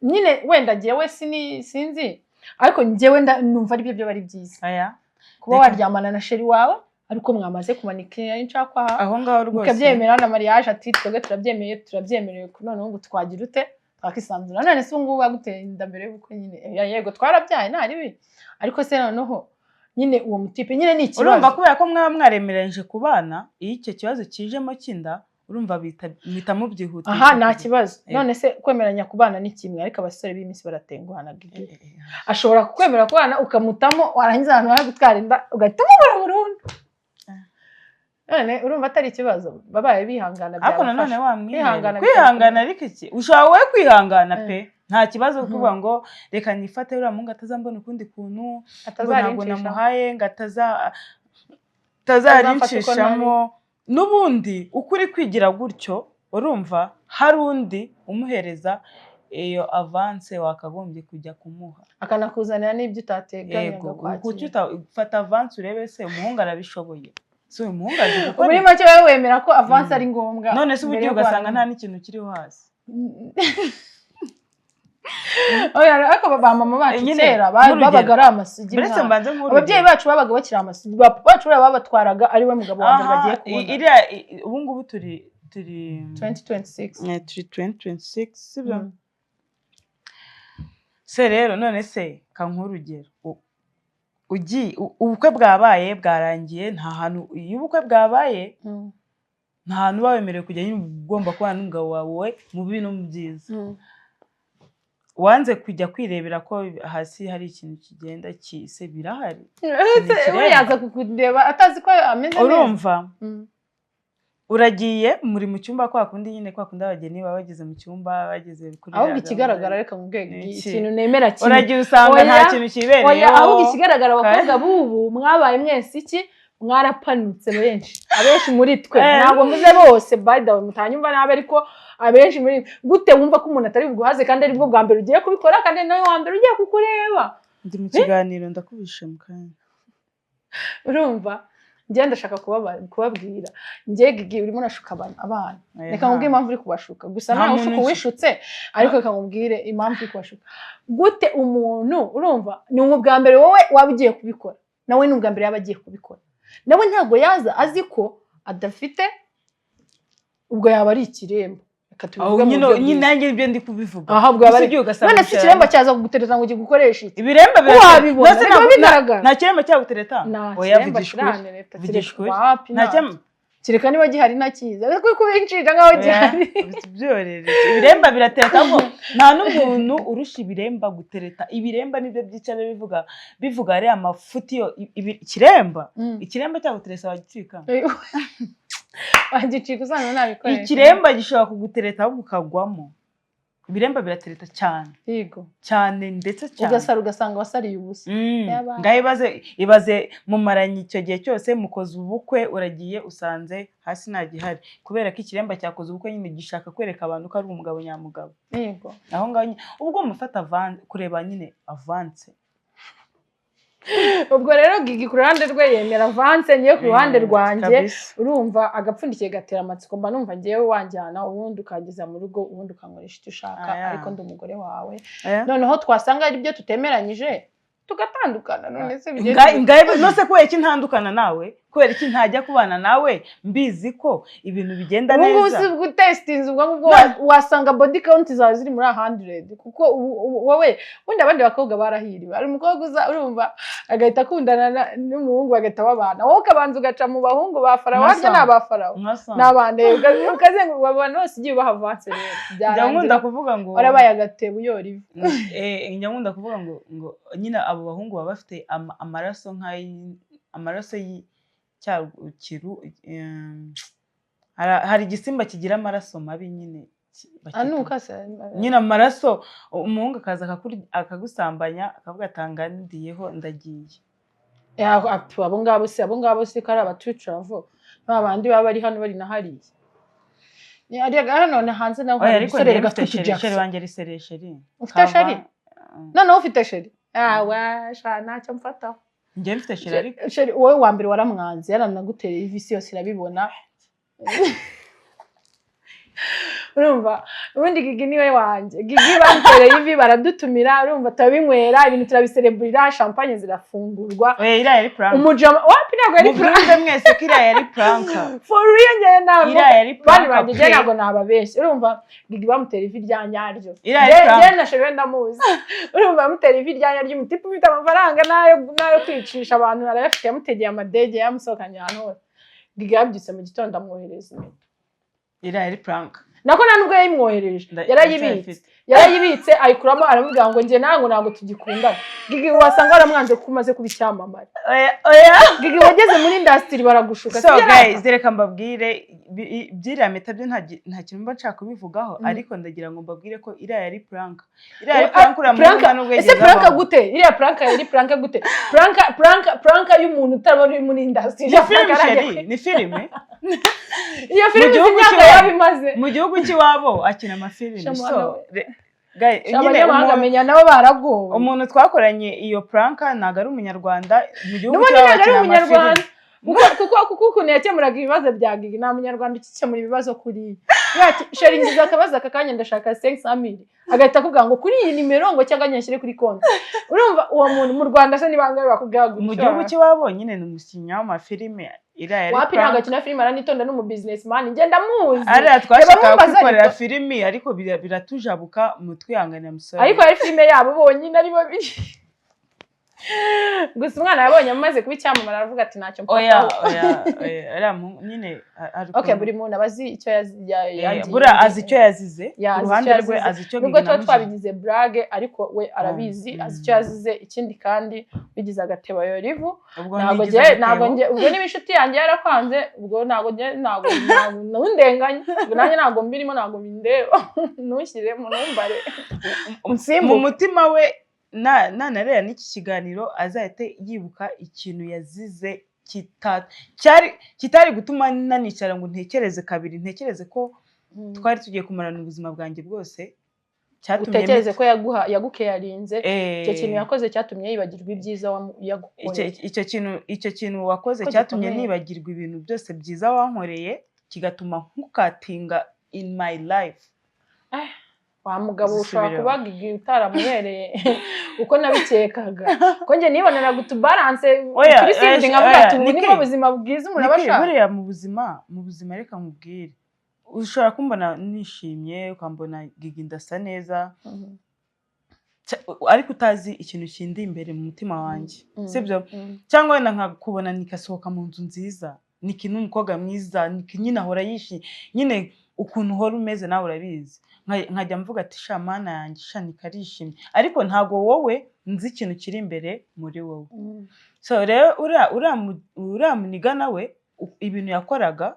nyine wenda njyewe sinzi, ariko njyewe numva aribyo byo ari byiza Aya. kuba Reka- waryamana na chéri wawe ariko mwamaze kumanika incakwaha, Aho ngaho rwose. mukabyemera na mariage, ati: "Twebwe turabyemeye, turabyemerewe." Noneho ngo twagira ute? Twakisanzura. None se ubu ngubu baguteye inda mbere y'ubukwe nyine? Yego twarabyaye, nta ribi, ariko se noneho nyine uwo mutipe nyine ni ikibazo. Urumva, kubera ko mwaba mwaremeranyije ku bana, iyo icyo kibazo kijemo cy'inda, urumva muhita mubyihutisha. Aha nta kibazo. None se kwemeranya ku bana ni kimwe, ariko abasore b'iminsi baratenguhana gigi. Ashobora kukwemera ku bana ukamutamo, warangiza ahantu bari gutwara inda ugahita umubura burundu. None urumva atari ikibazo? Babaye bihangana Ariko nanone byabafasha. wamwihera. Kwihangana. Kwihangana, ariko iki, ushobora wowe kwihangana pe, nta kibazo, kuvuga ngo reka nifate uriya muhungu atazambona ukundi kuntu, ngo ntabwo Atazarincisha. namuhaye, ngo Atazamfata uko. atazarinshishamo. N'ubundi uko uri kwigira gutyo, urumva hari undi umuhereza iyo avance wakagombye kujya kumuha. Akanakuzanira n'ibyo utateganyaga Yego, kuki kwakira. Ufata avance urebe se umuhungu arabishoboye, si uyu muhungu azi gukora Muri ibi? make wowe wemera ko avance ari ngombwa None se uba mbere ugiye yo ugasanga kubana? nta n'ikintu kiriho hasi. Oya, ariko ba mama bacu Nyine, kera nk'urugero. babaga ari amasugi Uretse mwana. mbanze nk'urugero. Ababyeyi bacu babaga bakiri amasugi. Bacu buriya babatwaraga ari we mugabo wa mbere Aha, bagiye kubona. Iriya ubu ngubu turi 2026. Turi 2026, sibyo? Mm. Se rero none se ka nk'urugero. Ugiye, ubukwe bwabaye, bwarangiye, nta hantu, iyo ubukwe bwabaye nta hantu uba wemerewe kujya nyine, ugomba kubana n'umugabo wawe mu bibi no mu byiza. Wanze kujya kwirebera ko hasi hari ikintu kigenda kise birahari. Ese we yaza kukureba atazi ko ameze neza? Urumva, uragiye, muri mu cyumba kwa kundi nyine, kwa kundi abageni baba bageze mu cyumba, bageze kuri Ahubwo iriya ikigaragara, gahunda. reka nkubwire, Ni iki? ikintu nemera kimwe. Uragiye usanga nta Oya, kintu kibereyeho. Oya, ahubwo ikigaragara, abakobwa b'ubu mwabaye mwese iki, mwarapanutse benshi, abenshi muri twe. Ntabwo mvuze bose, by the way, mutanyumva nabi, ariko abenshi muri gute wumva ko umuntu atari buguhaze kandi aribwo bwa mbere ugiye kubikora, kandi ari nawe wa mbere ugiye kukureba? Ndi mu kiganiro, ndakubishe mu kanya. Urumva, njye ndashaka kubabwira, njye Gigi, urimo urashuka abana. Oya, Reka nkubwire impamvu uri kubashuka gusa. Nta Ntawe muntu ushuka uwishutse, ariko reka nkubwire impamvu uri kubashuka. Gute umuntu, urumva, ni ubwa mbere wowe waba ugiye kubikora, nawe ni ubwa mbere yaba agiye kubikora, nawe ntabwo yaza azi ko adafite, ubwo yaba ari ikiremba. Reka Aho tubivuge mu nyine buryo nyine bwiza. Nanjye ibyo ndi kubivuga. Aha, ubwo yaba Gusa ari ugiye ugasanga none se ikiremba cyaza kugutereta ngo kigukoreshe iki? Ibiremba Wabibona, None se biba bigaragara. Nta kiremba cyagutereta? Nta Oya, kiremba vugisha ukuri. kirantereta. Vugisha ukuri. Wapi. Nta kiremba. Kereka niba gihari ntakizi, ariko uri kubincira nkaho Oya, gihari. byorere, ibiremba biratereta ko nta n'umuntu urusha ibiremba gutereta. Ibiremba nibyo byicara bivuga, bivuga ariya mafuti yo ikiremba, ikiremba cyaguteresa wagicika. Wagicika usanga ntabikoresha. Ikiremba gishobora kugutereta ahubwo ukagwamo. Ibiremba biratereta cyane. Yego. Cyane ndetse cyane. Ugasara, ugasanga wasariye ubusa. Yaba. Ngaho ibaze, ibaze mumaranye icyo gihe cyose, mukoze ubukwe, uragiye usanze hasi nta gihari kubera ko ikiremba cyakoze ubukwe nyine gishaka kwereka abantu ko ari umugabo nyamugabo. Aho ngaho nyine ubwo mufata avance, kureba nyine avance. Ubwo rero Gigi ku ruhande rwe yemera avance, ngewe ku ruhande rwanjye, Kabisa. urumva, agapfundikiye gatera amatsiko. Mba numva ngewe wanjyana, ubundi ukageza mu rugo, ubundi ukankoresha icyo ushaka, Aya. ariko ndi umugore wawe. Eh? Noneho twasanga ari byo tutemeranyije, tugatandukana. None se bigende Ngaho nose kubera iki ntandukana nawe? Kubera iki ntajya kubana nawe mbizi ko ibintu bigenda Ubu ngubu neza? si gutesitinze, ubwo ngubwo wasanga body count zawe ziri muri 100, kuko wowe ubundi abandi bakobwa barahiriwe. Hari umukobwa uza, urumva, agahita akundana n'umuhungu, bagahita babana, wowe ukabanza ugaca mu bahungu ba farawo. Harya ni aba farawo? Mwasa. Ni abande, ukazenguruka abantu bose ugiye ubaha avance, rero Njya nkunda byarangira kuvuga ngo warabaye agatebo uyora ivu. Njya nkunda kuvuga ngo nyine abo bahungu baba bafite amaraso amaraso y'icyakiru. Hari igisimba kigira amaraso mabi nyine, Anuka se? Nyine amaraso, umuhungu akaza akagusambanya, akavuga atanga ndiyeho ndagiye. Abo ngabo se, abo ngabo se ko ari abatucuravo, ba bandi baba bari hano, bari na hariya. Hano ni hanze naho Oya, hari ariko udusore njyewe gafite mfite chéri, chéri utujakisi. wanjye ari sérieux, chéri. Ufite chéri? Noneho ufite chéri, awa sha, ntacyo mfataho. Njyewe mfite chéri, ariko Chéri wowe wa mbere waramwanze, yaranagutereye ivi, isi yose irabibona. Urumva, ubundi Gigi niwe wanjye. Gigi bamutereye ivi, baradutumira, urumva, turabinywera, ibintu turabisereburira, champagne zirafungurwa. Oya, iriya yari prank. Umujama wapi, ntabwo yari prank. Mubyumve mwese ko iriya yari prank. For real, njyewe ntabwo Iriya yari bari prank banjye, njyewe pe. ntabwo nababeshya. Urumva, Gigi bamutera ivi rya nyaryo. Iriya yari prank. Njyewe na chéri we ndamuzi. Urumva, bamutera ivi rya nyaryo, umutipe ufite amafaranga n'ayo kwicisha abantu arayafite, yamutegeye amadege, yamusohokanye ahantu hose. Gigi yabyutse mu gitondo amwohereza impeta. Iriya yari prank. Nako nta nubwo yayimwohereje, yarayibitse. Ndacyayifite. Yarayibitse, ayikuramo, aramubwira ngo njye nawe ntabwo tugikundana. Gigi, wasanga waramwanze kuko umaze kuba icyamamare. Oya, oya. Gigi, wageze muri industry baragushuka. So Sibyo rata? guys, reka mbabwire, by'iriya mpeta byo nta kintu mba nshaka kubivugaho, ariko ndagira ngo mbabwire ko iriya yari prank, iriya yari prank. Uriya muhungu nta nubwo Ese yigeze prank abaho. gute? Iriya prank yari prank gute? Prank y'umuntu utaba uri muri industry. Ni filime, chéri, ni filime. Iyo filime Mu gihugu izi myaka cy'iwabo. yaba imaze. Mu gihugu cy'iwabo akina amafilime. Sha So mwana we. Guys, nyine Abanyamahanga menya nabo baragowe. Umuntu twakoranye iyo prank ntabwo ari umunyarwanda. Mu gihugu N'ubundi cy'iwabo ntabwo ari akina umunyarwanda, amafilime. kuko ukuntu yakemuraga ibibazo bya Gigi, nta munyarwanda ukikemura ibibazo kuriya. Chéri, ngize akabazo aka kanya, ndashaka 500 mille, agahita akubwira ngo kuri iyi nimero, ngo cyangwa nyashyire kuri konti. Urumva, uwo muntu mu Rwanda se ni bangahe bakubwira gutyo? Mu gihugu cy'iwabo nyine ni umukinnyi w'amafilime. Iriya yari Wapi, ntabwo prank. akina filime, aranitonda, ni umu businessman, ngenda muzi. Ariya twashakaga Reba mumbaza kwikorera ariko. filimi, ariko biratujabuka, mutwihanganira musore. Ariko hari filime yabo bonyine ari babiri. Gusa umwana yabonye amaze kuba icyamamare, aravuga ati ntacyo Oya. mfataho. Oya, oya, uriya nyine hari Okay, ukuntu- buri muntu aba azi icyo yagiye. Buriya azi icyo yazize. Ya, Ku azi ruhande icyo rwe yazize. azi icyo Nubwo Gigi tuba namujije. twabigize blague, ariko we arabizi, azi icyo yazize. Ikindi kandi, bigize agatebo yora ivu. Ubwo Ntabwo nigize njye ntabwo agatebo. njye ubwo niba inshuti yanjye yarakwanze, ubwo ntabwo njye ntabwo ntundenganye. Ubwo nanjye ntabwo mbirimo, ntabwo bindeba, ntushyiremo, ntumbare, Mu unsimbuke. mutima we, nanareba n'iki kiganiro, azahite yibuka ikintu yazize kitari gutuma nanicara ngo ntekereze kabiri, ntekereze ko twari tugiye kumarana ubuzima bwanjye bwose, cyatumye Utekereze ko yaguha yagukeyarinze, icyo kintu yakoze cyatumye yibagirwa ibyiza yagukoreye. Icyo kintu wakoze Ko cyatumye gikomeye. nibagirwa ibintu byose byiza wankoreye, kigatuma nkukatinga in my life. Wa mugabo, ushobora Zisubiraho. kuba Gigi utaramubereye uko nabikekaga, ko njye niboneraga utubalance Oya, kuri side, oya, nkavuga oya, ati ubu Niki. nibwo buzima bwiza umuntu aba Niki, ashaka. buriya mu buzima, reka nkubwire, ushobora kumbona nishimye, ukambona Gigi ndasa neza, ariko utazi ikintu kindi imbere mu mutima wanjye, sibyo? Cyangwa wenda nkakubona nikasohoka mu nzu nziza, Niki ni umukobwa mwiza, Niki nyine ahora yishimye, nyine ukuntu uhora umeze nawe urabizi. Nkajya mvuga ati sha Mana yanjye, sha Niki arishimye, ariko ntabwo wowe nzi ikintu kiri imbere muri wowe. So rero uriya muniga nawe ibintu yakoraga,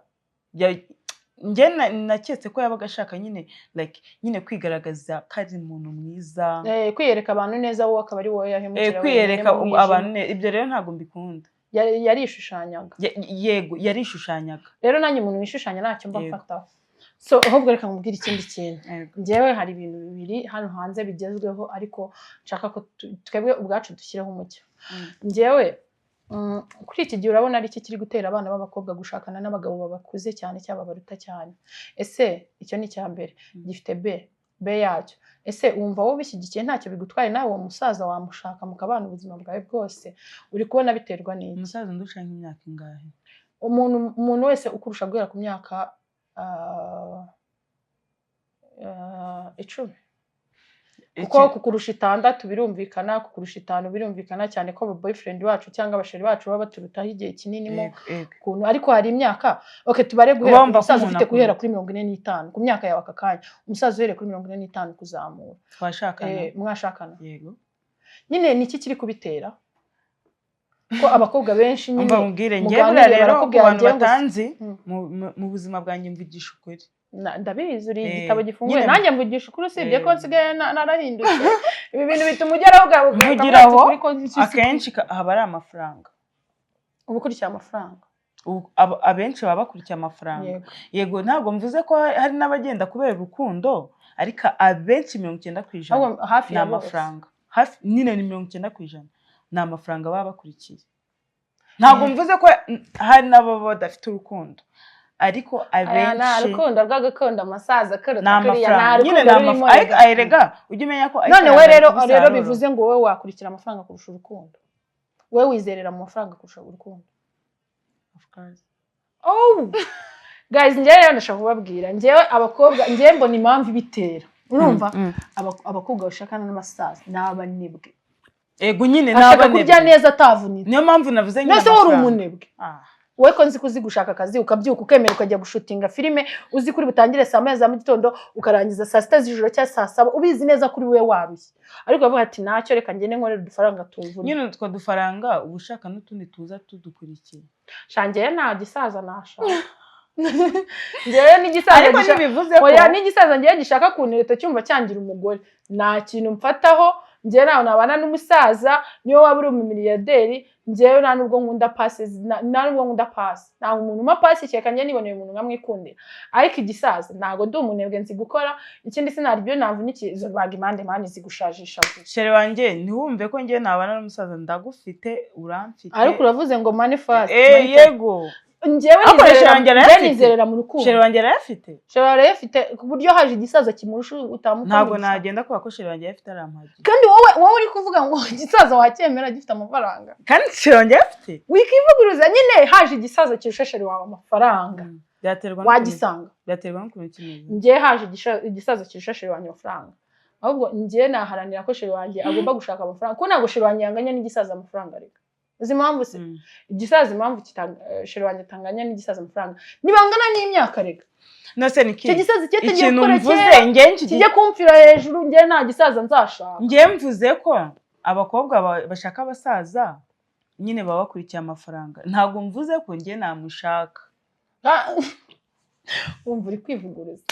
njye naketse ko yabaga ashaka nyine, like, nyine kwigaragaza ko ari umuntu mwiza. Kwiyereka abantu neza, wowe akaba ari wowe yahemukira Kwiyereka wenyine mu mwijima. abantu ibyo rero ntabwo mbikunda. Yarishushanyaga. Yego, yarishushanyaga. Rero nanjye umuntu wishushanya ntacyo mba mfataho. So ahubwo reka nkubwire ikindi kintu. Yego. Njyewe hari ibintu bibiri hano hanze bigezweho, ariko nshaka ko twebwe ubwacu dushyireho umucyo. Njyewe kuri iki gihe urabona ari iki kiri gutera abana b'abakobwa gushakana n'abagabo babakuze cyane cyangwa babaruta cyane? Ese icyo ni icya mbere gifite B yacyo. Ese wumva wowe ubishyigikiye, ntacyo bigutwaye, nawe uwo musaza wamushaka mukabana ubuzima bwawe bwose? Uri kubona biterwa n'iki? Umusaza ndusha nk'imyaka ingahe? Umuntu wese ukurusha guhera ku myaka 10, kuko kukurusha 6 birumvikana, kukurusha 5 birumvikana cyane, ko aba boyfriend bacu cyangwa abachéri bacu baba baturutaho igihe kinini mo Yego, yego. ukuntu. Ariko hari imyaka, okay, tubare guhera Uba ku wumva ko musaza umuntu ufite guhera akuruta. kuri 45, ku myaka yawe aka kanya, umusaza uhereye kuri 45 kuzamura. Twashakana. Mwashakana? Yego. Nyine ni iki kiri kubitera ko abakobwa benshi nyine Umva nkubwire, njye muganiriye buriya rero ku barakubwira bantu ngewe ngo batanzi, mu buzima bwanjye mvugisha ukuri. Ndabizi, uri igitabo gifunguye. Nyine Nanjye mvugisha ukuri, usibye ko nsigaye narahindutse. Ibi bintu bituma ugeraho Mvugiraho, ukavuga ati ukuri ko akenshi haba ari amafaranga. Uba ukurikiye amafaranga. Abenshi baba bakurikiye amafaranga. Yego. Yego, ntabwo mvuze ko hari n'abagenda kubera urukundo, ariko abenshi 90% Ahubwo hafi ni ya bose. amafaranga. Hafi nyine ni 90% ni amafaranga baba bakurikiye. Ntabwo mvuze ko hari n'ababa badafite urukundo, ariko Aya nta abenshi rukundo rwo gukunda amasaza ni kuruta kuriya, nta amafaranga nyine, rukundo ni rurimo. amafaranga. Ariko Rega. erega ujye umenya ko None we iterambere rero rikubise rero haroro. bivuze ngo wowe wakurikira amafaranga kurusha urukundo, wowe wizerera mu mafaranga kurusha urukundo? Of course. Oh guys, njyewe rero ndashaka kubabwira, njyewe abakobwa, njyewe mbona impamvu ibitera, urumva? Abakobwa bashakana n'abasaza ni abanebwe. Ego nyine, ni Ashaka abanebwe. kurya neza atavunitse. Niyo mpamvu navuze nyine Mbese wowe uri amafaranga. umunebwe? Ah. Wowe ko nzi ko uzi gushaka akazi, ukabyuka, ukemera ukajya gushootinga filime, uzi kuri butangire saa 1 za mu gitondo ukarangiza saa 6 z'ijoro cyangwa saa 7, ubizi neza kuri we warushye, ariko bavuga ati ntacyo, reka ngende nkorere udufaranga tuvune. Nyine utwo dufaranga uba ushaka n'utundi tuza tudukurikiye. Shangiye nta gisaza nashaka njyewe, n'igisaza Ariko ntibivuze ko Oya, n'igisaza ngewe gishaka kuntereta cyumva cyangira umugore, nta kintu mfataho. Njyewe ntawe nabana n'umusaza, niyo waba uri umumiliyarderi. Njyewe nta nubwo nkunda pasi, nta nubwo nkunda pasi, ntabwo umuntu umpa pasi, kereka njye niboneye umuntu nkamwikundira. Ariko igisaza, ntabwo ndi umunebwe, nzi gukora. Ikindi sinarya ibyo navunikiye. Izo baga impande mani zigushajisha vuba. Chéri wanjye, ntiwumve ko njye nabana n'umusaza. Ndagufite, uramfite. Ariko uravuze ngo money first. Yego. Njyewe Ariko nizerera, chéri wanjye njyewe arayafite. nizerera mu rukundo. Chéri wanjye arayafite. Chéri arayafite, ku buryo haje igisaza kimurusha utamukunda? Ntabwo Igisaza. nagenda kubera ko chéri wanjye ayafite, arampagije. Kandi wowe uri kuvuga ngo igisaza wacyemera gifite amafaranga? Kandi chéri wanjye ayafite. Wikivuguruza nyine, haje igisaza kirusha chéri wawe amafaranga, Byaterwa n'ukuntu wagisanga? Byaterwa n'ukuntu kimeze. Njye haje igisaza kirusha chéri wanjye amafaranga, Ahubwo njye naharanira ko chéri wanjye agomba gushaka amafaranga, kuko ntabwo chéri wanjye yanganya n'igisaza amafaranga. Reka, uzi impamvu se? Igisaza, impamvu chéri wanjye atanganya n'igisaza amafaranga, ntibangana n'imyaka reka. Nose ni Icyo gisaza cyatangiye ikintu gukora mvuze kera, njye kijye kumfira hejuru. Njye nta gisaza nzashaka. Njye mvuze ko abakobwa bashaka abasaza nyine baba bakurikiye amafaranga, ntabwo mvuze ko njye namushaka. Ah, wumva uri kwivuguruza.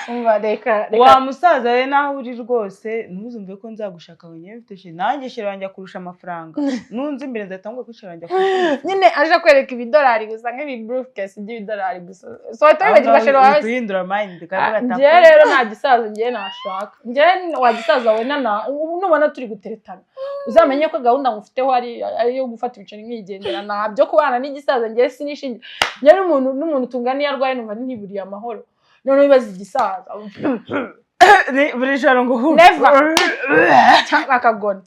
Umva, reka reka. Wa musaza we, naho uri rwose ntuzumve ko nzagushaka ngo njyewe mfite chéri. Nanjye chéri wanjye akurusha amafaranga. Nunze imbere nzahita nguha ko chéri wanjye akurusha amafaranga. Nyine aje kwereka ibidolari gusa, nk'ibi briefcase by'ibidolari gusa, so wahita wibagirwa chéri wawe. Uhita uhindura mind ukavuga ati, Njye rero nta gisaza njye nashaka. Njye wa gisaza we, nana ubu nubona turi guteretana, uzamenye ko gahunda ngufiteho ari iyo gufata ibiceri nkigendera. Ntabyo kubana n'igisaza, njye sinishingiye. Njye n'umuntu tungana iyo arwaye numva ntiburiye amahoro, noneho wibaza igisaza. Buri joro ngo hu. Never. Cyangwa akagona.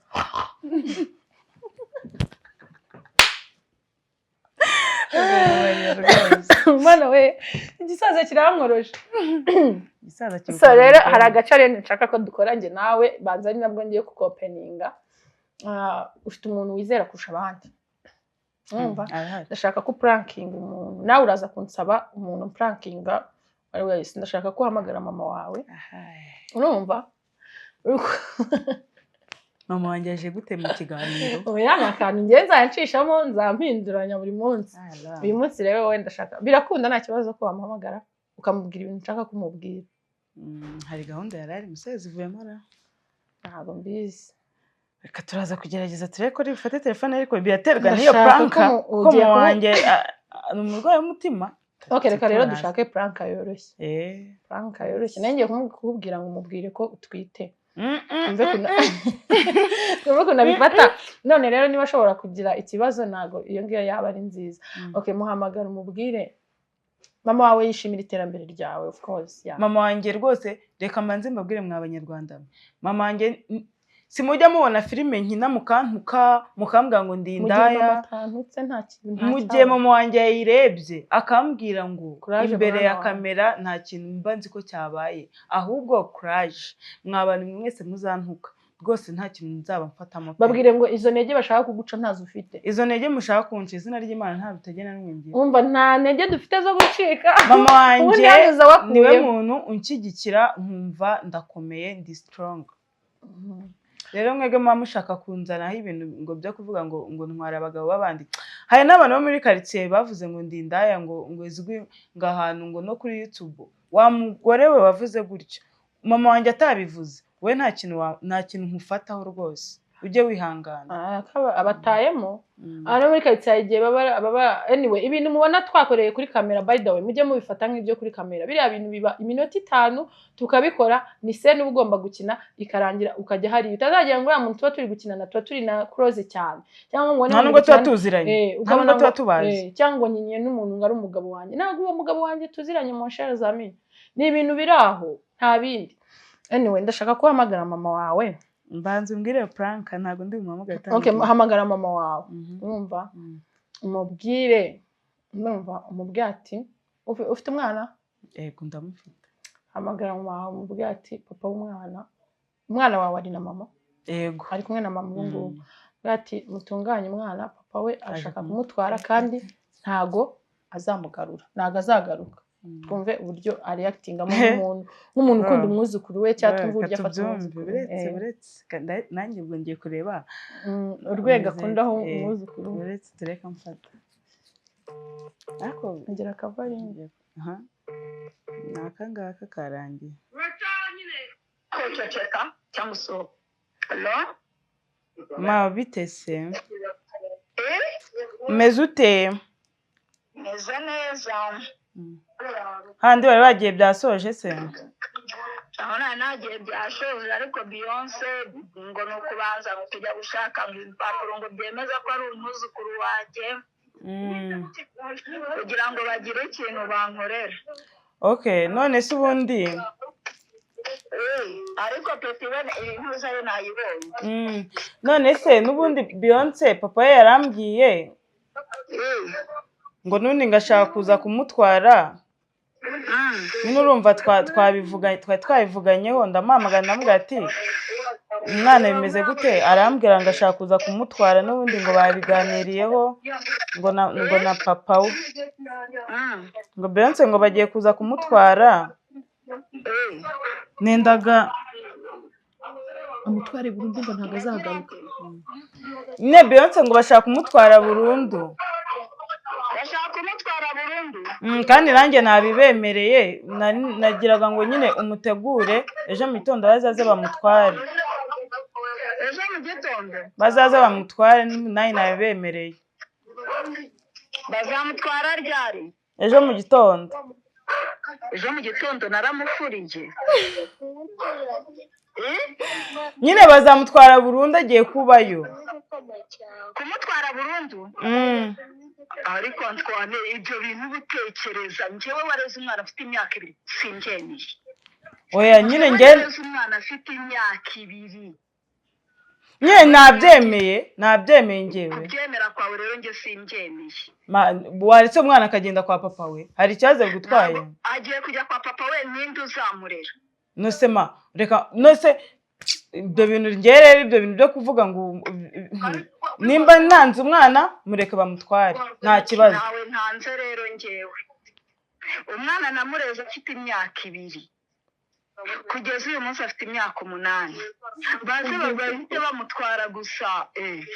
Mwana we, igisaza kirankoroshe. Igisaza. So rero hari agace nshaka ko dukora njye nawe, banza ari nabwo ngiye kukopeninga. Ah, ufite umuntu wizera kurusha abandi, urumva? Arahari. Ndashaka ko prankinga umuntu, nawe uraza kunsaba umuntu prankinga ari wese. Ndashaka ko uhamagara mama wawe, urumva? Mama wanjye aje gute mu kiganiro? Oya, ni akantu ngiye nzayacishamo, nzampinduranya buri munsi. Uyu munsi rero wowe ndashaka, birakunda, nta kibazo ko wamuhamagara ukamubwira ibintu nshaka kumubwira. Hari gahunda yari ari musozi ivuyemo ra? Ntabwo mbizi. Reka turaza kugerageza turebe ko bifate telefone, ariko biraterwa n'iyo Ndashaka prank ko ko ugiye mama wanjye ni umurwayi w'umutima. Ok, reka rero Turaza. dushake prank yoroshye. Prank yoroshye, nanjye ngiye kukubwira ngo umubwire ko utwite. Twumve ukuntu abifata. None rero niba ashobora kugira ikibazo, ntabwo iyo ngiyo yaba ari nziza. Ok, muhamagara umubwire. Mama wawe yishimira iterambere ryawe, of course, yeah. Mama wanjye rwose, reka mbanze mbabwire mwa Banyarwanda mwe. Mama wanjye simujya mubona filime nkina mukantuka, mukambwira ngo ndi Mu gihe mama indaya. atantutse, nta kintu, nta Mu gihe cyaba. mama wanjye yayirebye akambwira ngo Courage, imbere mwana ya wanjye. kamera nta kintu mba nzi ko cyabaye, ahubwo courage mwa bantu mwe mwese muzantuka, rwose nta kintu nzaba mfatamo pe. Babwire ngo izo ntege bashaka kuguca ntazo ufite. Izo ntege mushaka kunca, izina ry'Imana nta bitagenda n'umwe ngira. Wumva, nta ntege dufite zo gucika. Mama Ubundi wanjye hano uza niwe wakuyemo. muntu unshyigikira nkumva ndakomeye, ndi strong. Rero mwebwe muba mushaka kunzanaho ibintu ngo byo kuvuga ngo ntwara abagabo b'abandi, hari n'abantu bo muri karitsiye bavuze ngo ndi indaya, ngo izwi ngo ahantu ngo no kuri YouTube. Wa mugore we wavuze gutyo, mama wanjye atabivuze, we nta kintu nkufataho rwose, ujye wihangana. Ah, abatayemo aha no muri karitsiye igihe baba anyway, ibintu mubona twakoreye kuri kamera, by the way, mujye mubifata nk'ibyo kuri kamera. Biriya bintu biba iminota 5 tukabikora, ni scène uba ugomba gukina ikarangira ukajya hariya. Utazagira ngo uriya muntu tuba turi gukinana tuba turi na close cyane, cyangwa ngo Nta nubwo tuba tuziranye, nta ukabona nubwo tuba ngo- tubazi. Cyangwa ngo nyinye n'umuntu ngo ari umugabo wanjye. Ntabwo uwo mugabo wanjye tuziranye mu nshere za mini, ni ibintu biri aho, nta bindi. Anyway, ndashaka ko uhamagara mama wawe. Mbanza umbwire prank, ntabwo ndi bumuhamagare. Okay, hamagara mama wawe. Urumva, umubwire, urumva, umubwire ati ufite umwana? Yego, ndamufite. Hamagara mama wawe, umubwire ati papa w'umwana, umwana wawe ari na mama? Yego. Ari kumwe na mama ubu ngubu? Umubwire ati mutunganye umwana, papa we arashaka kumutwara. kumutwara kandi ntago azamugarura, ntago azagaruka. Twumve uburyo areactingamo nk'umuntu ukunda umwuzukuru we, cyangwa twumve uburyo Reka afata tubyumve. umwuzukuru we. Uretse uretse nanjye ubwo ngiye kureba Urwego ameze akundaho umwuzukuru we. Uretse tureka mfata ariko. Ngira akavaringi. Aha ni aka ngaka karangiye. Koceceka cyangwa usohoka. Hello? Ma, bite se? Eh? Umeze ute? Meze neza. Handi bari bagiye byasoje se? Aho nari nagiye byashoje, ariko Beyonce ngo ni ukubanza ngo kujya gushaka ngo ibipapuro ngo byemeza ko ari umwuzukuru wanjye kugira ngo bagire ikintu bankorera. Okay, none se ubundi Eh, ariko peti we intuza ye nayibonye. None se n'ubundi Beyonce papa we yarambwiye Eh, ngo n'ubundi ngashaka kuza kumutwara. Nyine urumva twabivuga, twari twabivuganyeho, ndamuhamagara, ndamubwira ati: "Umwana bimeze gute?" Arambwira ngo ashaka kuza kumutwara n'ubundi, ngo babiganiriyeho ngo na papa we, ngo Beyonce ngo bagiye kuza kumutwara. Nendaga Amutware burundu, ngo ntabwo azagaruka. Nyine Beyonce ngo bashaka kumutwara burundu. Bashaka kumutwara burundu. Kandi nanjye nabibemereye. Nagiraga ngo nyine umutegure, ejo mu gitondo bazaze bamutware. Ejo mu gitondo? Bazaze bamutware, nanjye nabibemereye. Bazamutwara ryari? Ejo mu gitondo. Ejo mu gitondo naramufuriye. Eh? Nyine bazamutwara burundu, agiye kubayo. Kumutwara burundu? Mm. Ariko Antoine, ibyo bintu uba utekereza, njyewe wareze umwana afite imyaka 2, simbyemeye. Oya nyine njye Wareze umwana afite imyaka 2. Nyine nabyemeye, nabyemeye njyewe. Kubyemera kwawe rero njye simbyemeye. Waretse umwana akagenda kwa papa we, hari ikibazo bigutwaye? Ntabwo agiye kujya kwa papa we, ninde uzamurera? Nose ma, reka, nose ibyo bintu njye rero, ibyo bintu byo kuvuga ngo nimba nanze umwana, mureke bamutware, nta kibazo. Ntawe ntanze rero. Njyewe umwana namureze afite imyaka 2, kugeza uyu munsi afite imyaka 8. Baze bahite bamutwara gusa, eh.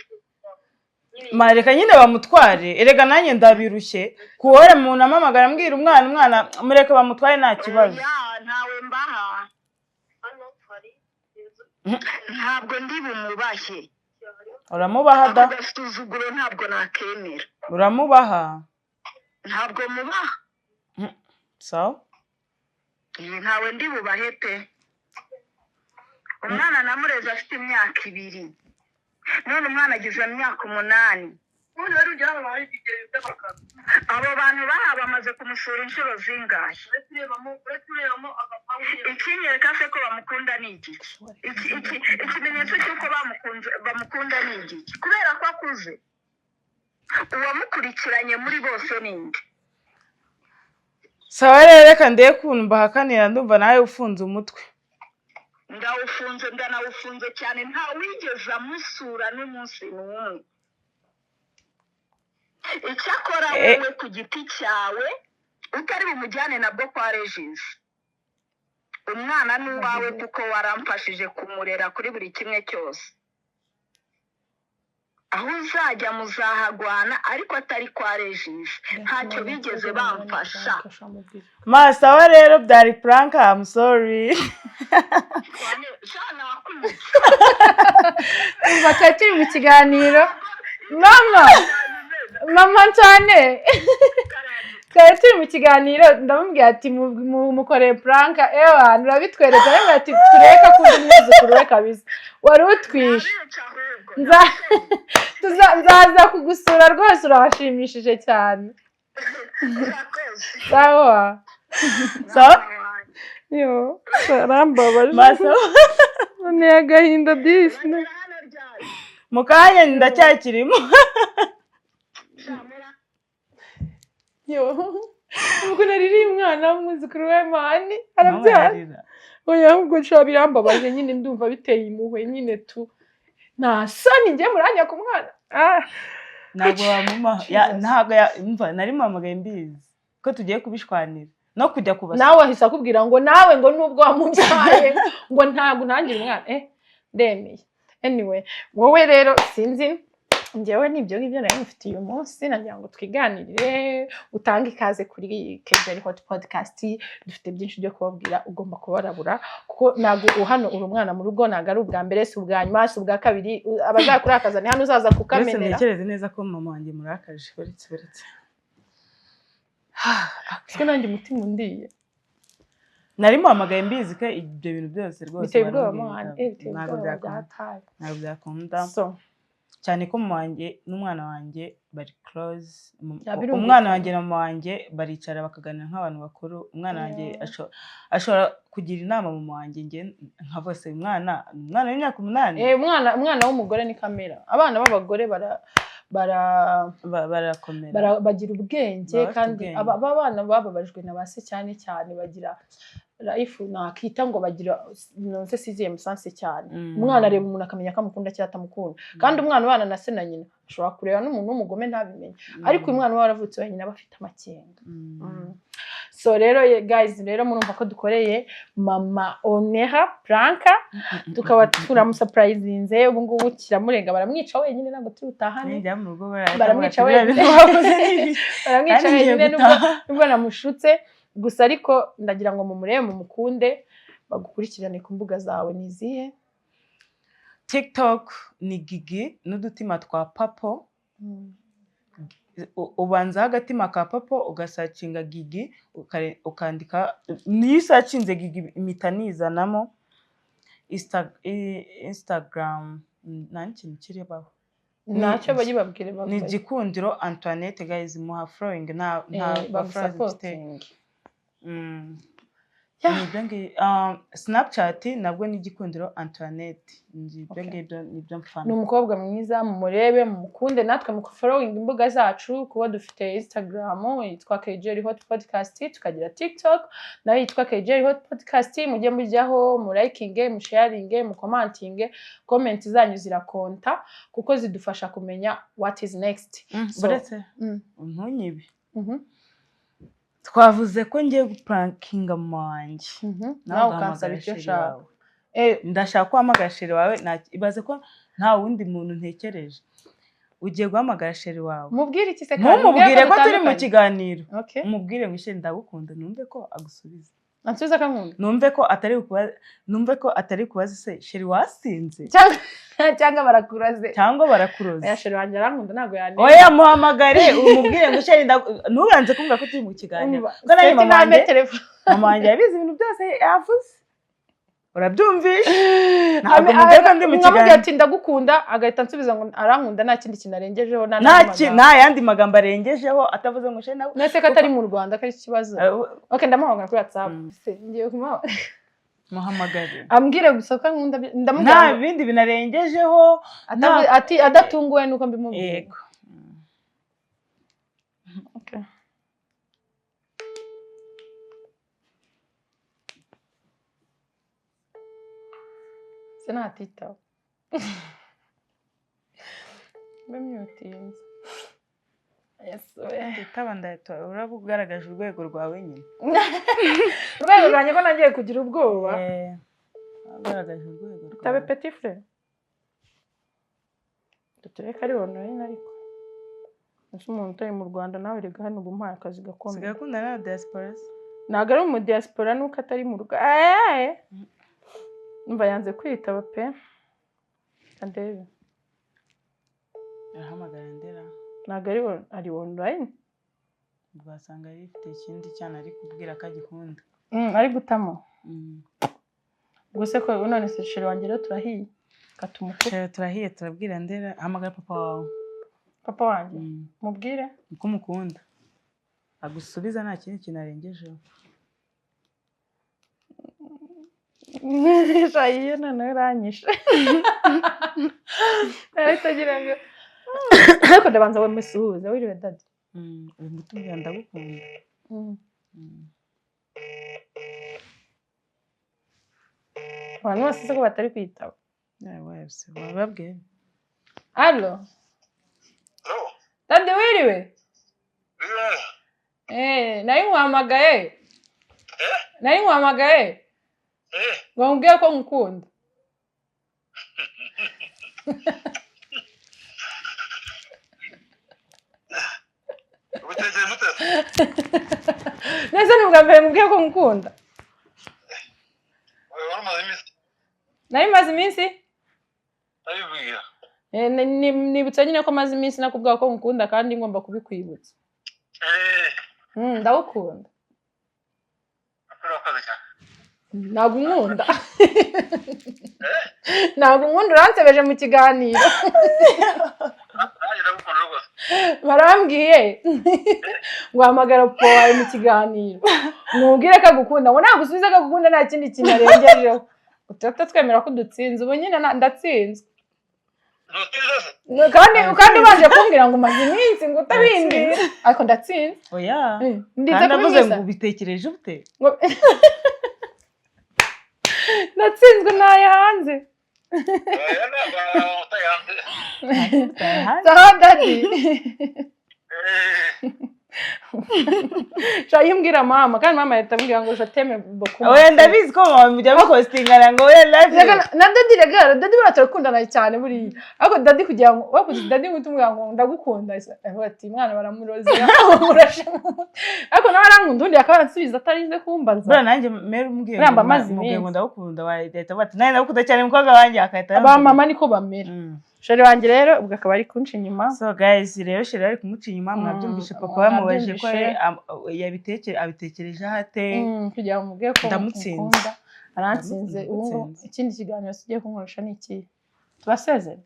Ma, reka nyine bamutware. Erega nanjye ndabirushye kuhora umuntu amamagara ambwira umwana, umwana. Mureke bamutware, nta kibazo. Oya, ntawe mbaha, ntabwo ndi bumubahe. Uramubaha da. Ako gasuzuguro ntabwo nakemera. Uramubaha. Ntabwo mubaha. Sawa. Eh, ntawe ndi bubahe pe. Umwana namureze afite imyaka 2, none umwana agize imyaka 8. Abo bantu baha bamaze kumusura inshuro zingahe? Ikinyereka se ko bamukunda ni igiki? Ikimenyetso cy'uko bamukunze, bamukunda ni igiki? Kubera ko akuze, uwamukurikiranye muri bose ni nde? Sawa rero, reka ndebe ukuntu mbahakanira. Ndumva nawe ufunze umutwe. Ndawufunze, ndanawufunze cyane. Nta wigeze amusura n'umunsi n'umwe. Icyakora wowe ku giti cyawe utari bumujyane nabwo kwa Regisi, umwana ni uwawe kuko waramfashije kumurera kuri buri kimwe cyose. Aho uzajya muzahagwana, ariko atari kwa Regisi. Ntacyo bigeze bamfasha. Ma, sawa rero, byari prank, I'm sorry. Sha, nakwica. Umva, twari turi mu kiganiro, mama, mama cyane. Twari turi mu kiganiro, ndamubwira ati mukoreye prank. Ewa, nurabitwereka, aramubwira ati tureke akunda umwuzukuru we kabisa. Wari utwishe. Nabica ahubwo. Nzaza kugusura rwose, urabashimishije cyane. Urakoze. Sawa. Sawa. Yo, arambabaje. Ma, sawa. Ni agahinda disi. Bagera hano ryari? Mu kanya, ndacyakirimo. Sha, Yo, ubwo naririye umwana w'umwuzukuru we, man, arabyara. Oya, ahubwo nshobora birambabaje nyine, ndumva biteye impuhwe nyine tu. Nta soni, njye muranya ku mwana. Ah. Ntabwo wamuma Jesus. Ntabwo umva, nari muhamagaye mbizi ko tugiye kubishwanira no kujya kubasura. Nawe ahise akubwira ngo nawe ngo nubwo wamubyaye ngo ntabwo ntangire umwana. Eh, ndemeye. Anyway, wowe rero sinzi, njyewe nibyo ngibyo nari mufitiye uyu munsi. Nagira ngo twiganirire, utange ikaze kuri Kejeri Hot Podcast. Dufite byinshi byo kubabwira, ugomba kubarabura kuko ntabwo hano uri umwana mu rugo. Ntabwo ari ubwa mbere, si ubwa nyuma, si ubwa kabiri. Abazakurakaza ni hano uzaza Uretse kukamenera. ntekereze neza ko mama wanjye murakaje. Uretse, uretse. Siko nanjye umutima undiye. Nari muhamagaye mbizi ko ibyo bintu byose rwose Biteye ubwoba. barambwira. Mwana, eh, biteye Ntabwo ubwoba byakunda. byataye. Ntabwo byakunda. So Cyane ko mama wanjye n'umwana wanjye bari close. Ya, birumvikana. Umwana wanjye na mama wanjye baricara bakaganira nk'abantu bakuru. Umwana wanjye ashobora kugira inama mama wanjye, njye nka bose. Umwana, umwana w'imyaka 8. Eh, umwana w'umugore ni kamera. Abana b'abagore bara bara Barakomera. Bagira ubwenge. Baba bafite Kandi ubwenge. Aba bana bababajwe na ba se cyane cyane bagira life nakita ngo bagira nonse sixième sens cyane. Umwana areba umuntu akamenya ko amukunda cyangwa atamukunda, kandi umwana ubana na se na nyina ashobora kureba n'umuntu w'umugome ntabimenye, ariko uyu mwana uba waravutse wenyine aba afite amakenga. So rero guys, rero murumva ko dukoreye mama Onera prank, tukaba turamusurprisinze. Ubu ngubu kiramurenga, baramwica wenyine, ntabwo turi butahane. Nijya mu rugo Baramwica baravuga ati, "Biriya wenyine." bintu wakoze ni ibiki?" Baramwica Kandi ngiye wenyine nubwo gutaha. nubwo namushutse gusa, ariko ndagira ngo mumurebe, mumukunde, bagukurikirane ku mbuga zawe. Ni izihe? TikTok ni Gigi n'udutima twa papo. Ubanzaho agatima ka papo, ugasearchinga Gigi, ukandika. Niyo usearchinze Gigi impita nizanamo. Instagram nta n'ikintu kiribaho. Ntacyo, bayibabwire. Ni Gikundiro Antoinette. Guys, muha following, nta followers mfite. Bagusupportinge. Ni ibyo Snapchat nabwo ni Gikundiro Antoinette. Ni ibyo ngibyo nibyo mfana. Ni umukobwa mwiza, mumurebe, mumukunde, natwe mu following imbuga zacu, kuba dufite Instagram yitwa KJ Hot Podcast, tukagira TikTok nayo yitwa KJ Hot Podcast. Mujye mujyaho, murayikinge, musharinge, mucommentinge. Comment zanyu ziracounta kuko zidufasha kumenya what is next. Uretse ntunyibe. Twavuze ko ngiye guprankinga mama wanjye. Nawe ugahamagara ukansaba icyo chéri nshaka. wawe. Ndashaka ko uhamagara chéri wawe. Ibaze ko nta wundi muntu ntekereje. Ugiye guhamagara chéri wawe. Mubwire iki se kandi? Ntumubwire ko turi mu dutandukanye. kiganiro. Okay. Umubwire ngo chéri ndagukunda, numve ko agusubiza. Ansubiza akankunda. Numve ko atari kubaza se chéri wasinze. Cyangwa barakuraze. Cyangwa barakuroze. Oya, chéri wanjye arankunda, ntabwo yanenga. Oya, muhamagare umubwire ngo chéri ntubanze kumva ko turi mu kiganiro. Umva, Ko nanjye Seti mama ntampe wanjye telefone. Mama wanjye yabizi ibintu byose yavuze, urabyumvishe? Ntabwo mubwiye ko ndi mu Nkamubwira kiganiro. ati ndagukunda, agahita ansubiza ngo arankunda, nta kindi kintu arengejeho, nta Nta n'andi magambo. Nta yandi magambo arengejeho atavuze ngo chéri nawe. Nese ko atari mu Rwanda ko ari ikibazo? Ok, ndamuhamagara kuri WhatsApp. Se, ngiye kumuhamagara. Muhamagare. Ambwire gusa ko ankunda, ndamubwira Nta ngo bindi binarengejeho. Ati adatunguwe nuko mbimubwira. Yego. Okay. Se natitaba mbe myutinze. Yesu we. Itaba ndahita uraba ugaragaje urwego rwawe nyine. Urwego rwanjye ko nagiye kugira ubwoba. Ugaragaje urwego Tabe rwawe. Petit frère, dutureke ari online, ariko ese umuntu utari mu Rwanda nawe rega hano ubu umpaye akazi gakomeye. Usigaye ukundana na diaspora se? Ntabwo ari umu diaspora, nuko atari mu Rwanda. Umva, yanze kwitaba pe. Reka ndebe. Arahamagara ndera. Ntabwo ari ari online. Wasanga ifite ikindi cyana ari kubwira ko agikunda. Ari gutamo. Ubwo se ko none se chéri wanjye rero turahiye kata umukuru. Chéri turahiye, turabwira ndera. Hamagara papa wawe. Papa wanjye? Mubwire. Uko umukunda, agusubiza nta kindi kintu arengejeho. Shayiye noneho uranyishe, arahita agira ngo ariko ndabanza we musuhuze. Wiriwe daddy. Uri kutubwira ndagukunda. Abantu bose se ko batari kwitaba? Yawe se wababwiye. Allo? Hello? Daddy, wiriwe. Wiriwe. Nari nkuhamagaye. Nari nkuhamagaye ngo nkubwire ko nkukunda. Ubitekereje ute? Nese ni ubwa mbere nkubwiye ko nkukunda? Wari umaze iminsi Nari maze iminsi abibwira. Nibutse nyine ko maze iminsi nakubwira ko nkukunda kandi ngomba kubikwibutsa. Ndagukunda. Urakoze cyane. Ntabwo unkunda, ntabwo unkunda, uransebeje mu kiganiro. Nanjye ndagukunda rwose. Barambwiye ngo hamagara papa wawe mu kiganiro mubwire ko agukunda, ngo nagusubize ko agukunda nta kindi kintu arengejeho, tuhita twemera ko udutsinze. Ubu nyine ndatsinzwe. Ntutsinze se? Kandi ubanje kumbwira ngo umaze iminsi ngo utabimbwira, ariko ndatsinze. Oya. Ndinze Kandi avuze ngo kubimwisa. Ubitekereje ute? Natsinzwe ntaye hanze. Oya, ntabwo utayanze. Sawa daddy. Eh, Sha, iyo mama, kandi mama yahita ambwira ngo je t'aime beaucoup. Oya, ndabizi ko mama mujya mupostingana ngo we love Rega you. Na daddy, rega daddy buriya turakundana cyane buriya, ariko daddy kugira ngo wakuze daddy ngo tumubwira ngo ndagukunda, avuga ati mwana baramuroze, murashe, ariko nawe arankunda, undi akaba aransubiza atarinze kumbaza. Buriya nanjye mere umbwiye Buriya ngo mba maze mubwiye ngo iminsi. ndagukunda, wahita uvuga ati nanjye ndagukunda cyane mukobwa wanjye, akahita Aba yambwira. mama niko bamera. Chéri wanjye rero ubwo akaba ari kunca inyuma. So guys, rero chéri ari kumuca inyuma, mwabyumvishe, papa yamubajije ko Mwabyumvishe. abitekereje ate. Kugira ngo mubwire ko Ndamutsinze. mukunda, arantsinze ubu ngubu. Ndamutsinze. Ikindi kiganiro tugiye kunkoresha ni ikihe? Tubasezere.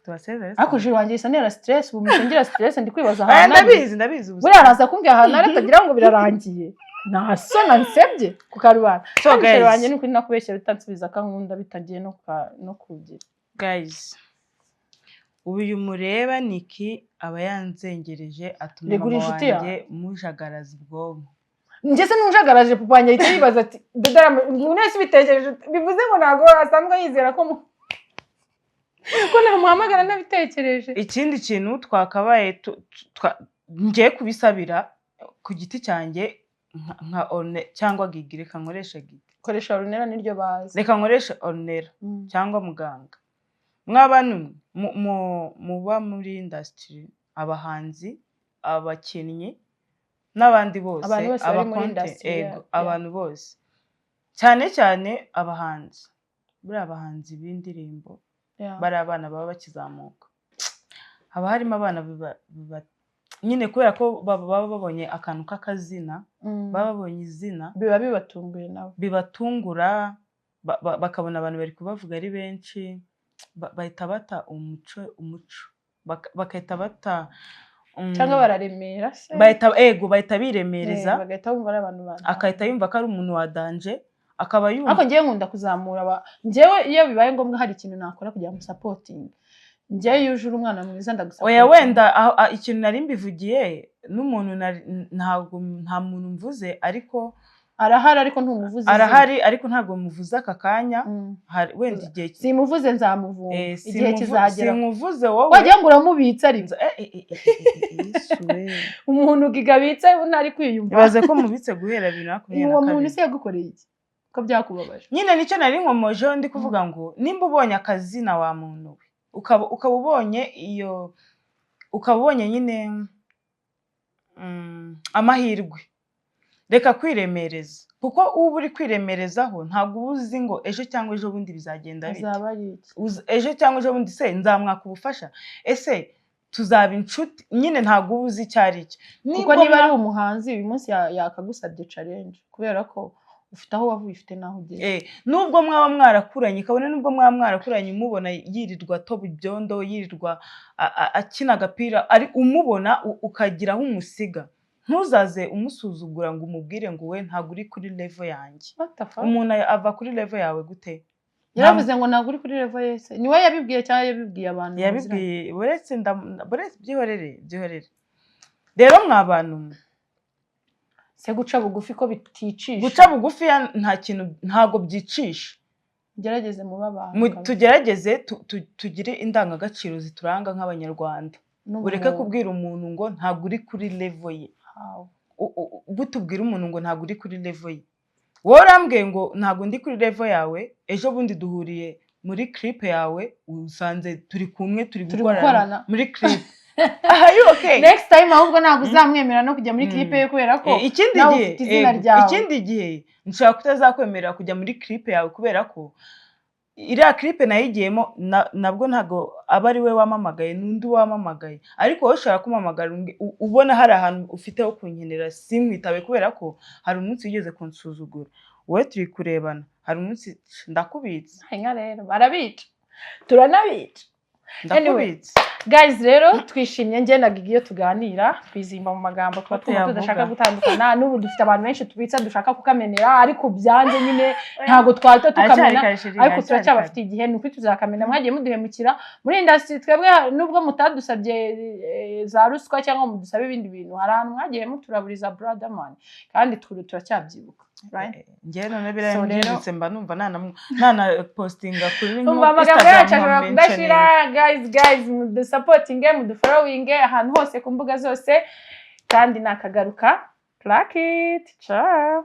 Tubasezere se? Ariko chéri wanjye isa nera stress, ubu mpise ngira stress, ndi kwibaza Oya, ahantu ari. Ndabizi, ndabizi ubu. Buriya araza kumbwira ahantu ari atagira ngo birarangiye, nta soni ansebye ku karubanda. So Kandi chéri guys, wanjye ni ukuri nakubeshyera utansubiza akankunda bitagiye no kugira. Guys, ubu uyu mureba Niki aba yanzengereje, atuma Rega uri mama inshuti yawe. wanjye mujagaraza ubwonko. Njye se nujagaraje papa wanjye ahita yibaza ati dada mwese ubitekereje ute?" Bivuze ngo ntabwo asanzwe yizera ko namuhamagara nabitekereje. Ikindi kintu twakabaye ngiye kubisabira ku giti cyanjye nka Orne cyangwa Gigi, reka nkoreshe Gigi. Koresha Ornella, niryo bazi. Reka nkoreshe Ornella cyangwa muganga. Mw'abantu muba muri industry, abahanzi, abakinnyi n'abandi bose, Abantu bose bari muri aba content, industry, ego, yeah. abantu bose, cyane cyane abahanzi, buriya abahanzi b'indirimbo, bari abana baba bakizamuka, haba harimo abana nyine kubera ko baba babonye akantu k'akazina, baba babonye izina, Biba bibatunguye nabo. Bibatungura, bakabona abantu bari kubavuga ari benshi, bahita bata umuco, bagahita bata Cyangwa bararemera se? Bahita, ego, bahita biremereza. Bagahita bumva ari abantu bantu. Akahita yumva ko ari umuntu wa danger, akaba yumva. Ariko njyewe nkunda kuzamura njyewe iyo bibaye ngombwa hari ikintu nakora kugira ngo supporting, njyewe iyo uje uri umwana mwiza ndagusupportinga. Oya, wenda ikintu nari mbivugiye n'umuntu ntabwo nta muntu mvuze, ariko Arahari ariko ntumuvuze izina. Arahari ariko ntabwo muvuze aka kanya. Wenda igihe Simuvuze, nzamuvumba igihe kizagera. Simuvuze wowe. Wagira ngo uramubitse ariko. Yesu we. Umuntu gigabitse ntari kwiyumva. Ibaze ko mubitse guhera bibiri na makumyabiri Uwo na muntu kabiri. se yagukoreye iki ko byakubabaje? Nyine nicyo nari nkomojeho, ndi kuvuga ngo nimba ubonye akazina wa muntu we, ukaba ubonye iyo, ukaba ubonye nyine amahirwe, reka kwiremereza, kuko uba uri kwiremerezaho ntabwo uba uzi ngo ejo cyangwa ejo bundi bizagenda bite. Azaba ari iki? Ejo cyangwa ejo bundi se nzamwaka ubufasha, ese tuzaba inshuti? Nyine ntabwo uba uzi icyo ari cyo. Kuko niba ari umuhanzi uyu munsi yakagusabye challenge kubera ko ufite aho wavuye, ufite n'aho ugeze. Nubwo mwaba mwarakuranye, kabone nubwo mwaba mwarakuranye umubona yirirwa atoba ibyondo, yirirwa akina agapira, ari umubona ukagira aho umusiga, ntuzaze umusuzugura ngo umubwire ngo we ntabwo uri kuri level yanjye. What the fuck? Umuntu ava kuri level yawe gute? Yaravuze ngo ntabwo uri kuri level yese? Ni we yabibwiye cyangwa yabibwiye abantu muziranye? Yabibwiye, buretse byihorere, byihorere. Rero mwa bantu mwe, Se guca bugufi ko biticisha? Guca bugufi nta kintu, ntabwo byicisha. Gerageze mube abantu kabisa. Tugerageze tugire indangagaciro zituranga nk'Abanyarwanda. N'ubumuntu. Ureke kubwira umuntu ngo ntabwo uri kuri level ye. How? Gute ubwira umuntu ngo ntabwo uri kuri level ye? Wowe urambwiye ngo ntabwo ndi kuri level yawe, ejo bundi duhuriye muri clip yawe, usanze turi kumwe, turi Turi gukorana gukorana. muri clip. Are you okay? Next time ahubwo ntabwo uzamwemera no kujya muri clip ye kubera ko Ikindi nawe gihe ufite izina ego, ryawe. Ikindi gihe nshobora kutazakwemerera kujya muri clip yawe kubera ko iriya clip nayigiyemo nabwo ntabwo aba ari we wamamagaye, n'undi wamamagaye, ariko wowe ushobora kumpamagara ubona hari ahantu ufite ho kunkenera simwitabe kubera ko hari umunsi wigeze kunsuzugura. Wowe turi kurebana, hari umunsi ndakubitse. Inka rero barabica, turanabica. Ndakubitse. Guys, rero twishimye njye na Gigi iyo tuganira twizimba mu magambo, tuba twumva Yavuga. tudashaka gutandukana. N'ubu dufite abantu benshi tubitsa dushaka kukamenera, ariko byanze nyine, ntabwo twahita tukamena. Aracyari kare, chérie, Ariko aracyari turacyabafitiye igihe, ni ukuri tuzakamena. Mwagiye muduhemukira muri industry twebwe, nubwo mutadusabye za ruswa cyangwa mudusabe ibindi bintu, hari ahantu mwagiye muturaburiza, brother man, kandi turacyabyibuka, right? Njyewe none biriya So rero- mbyibutse mba numva nana postinga kuri Umva, amagambo yacu ashobora kudashira. Guys, guys, mudusupportinge, mudufollowinge ahantu hose ku mbuga zose, kandi nakagaruka. Clack it, ciao.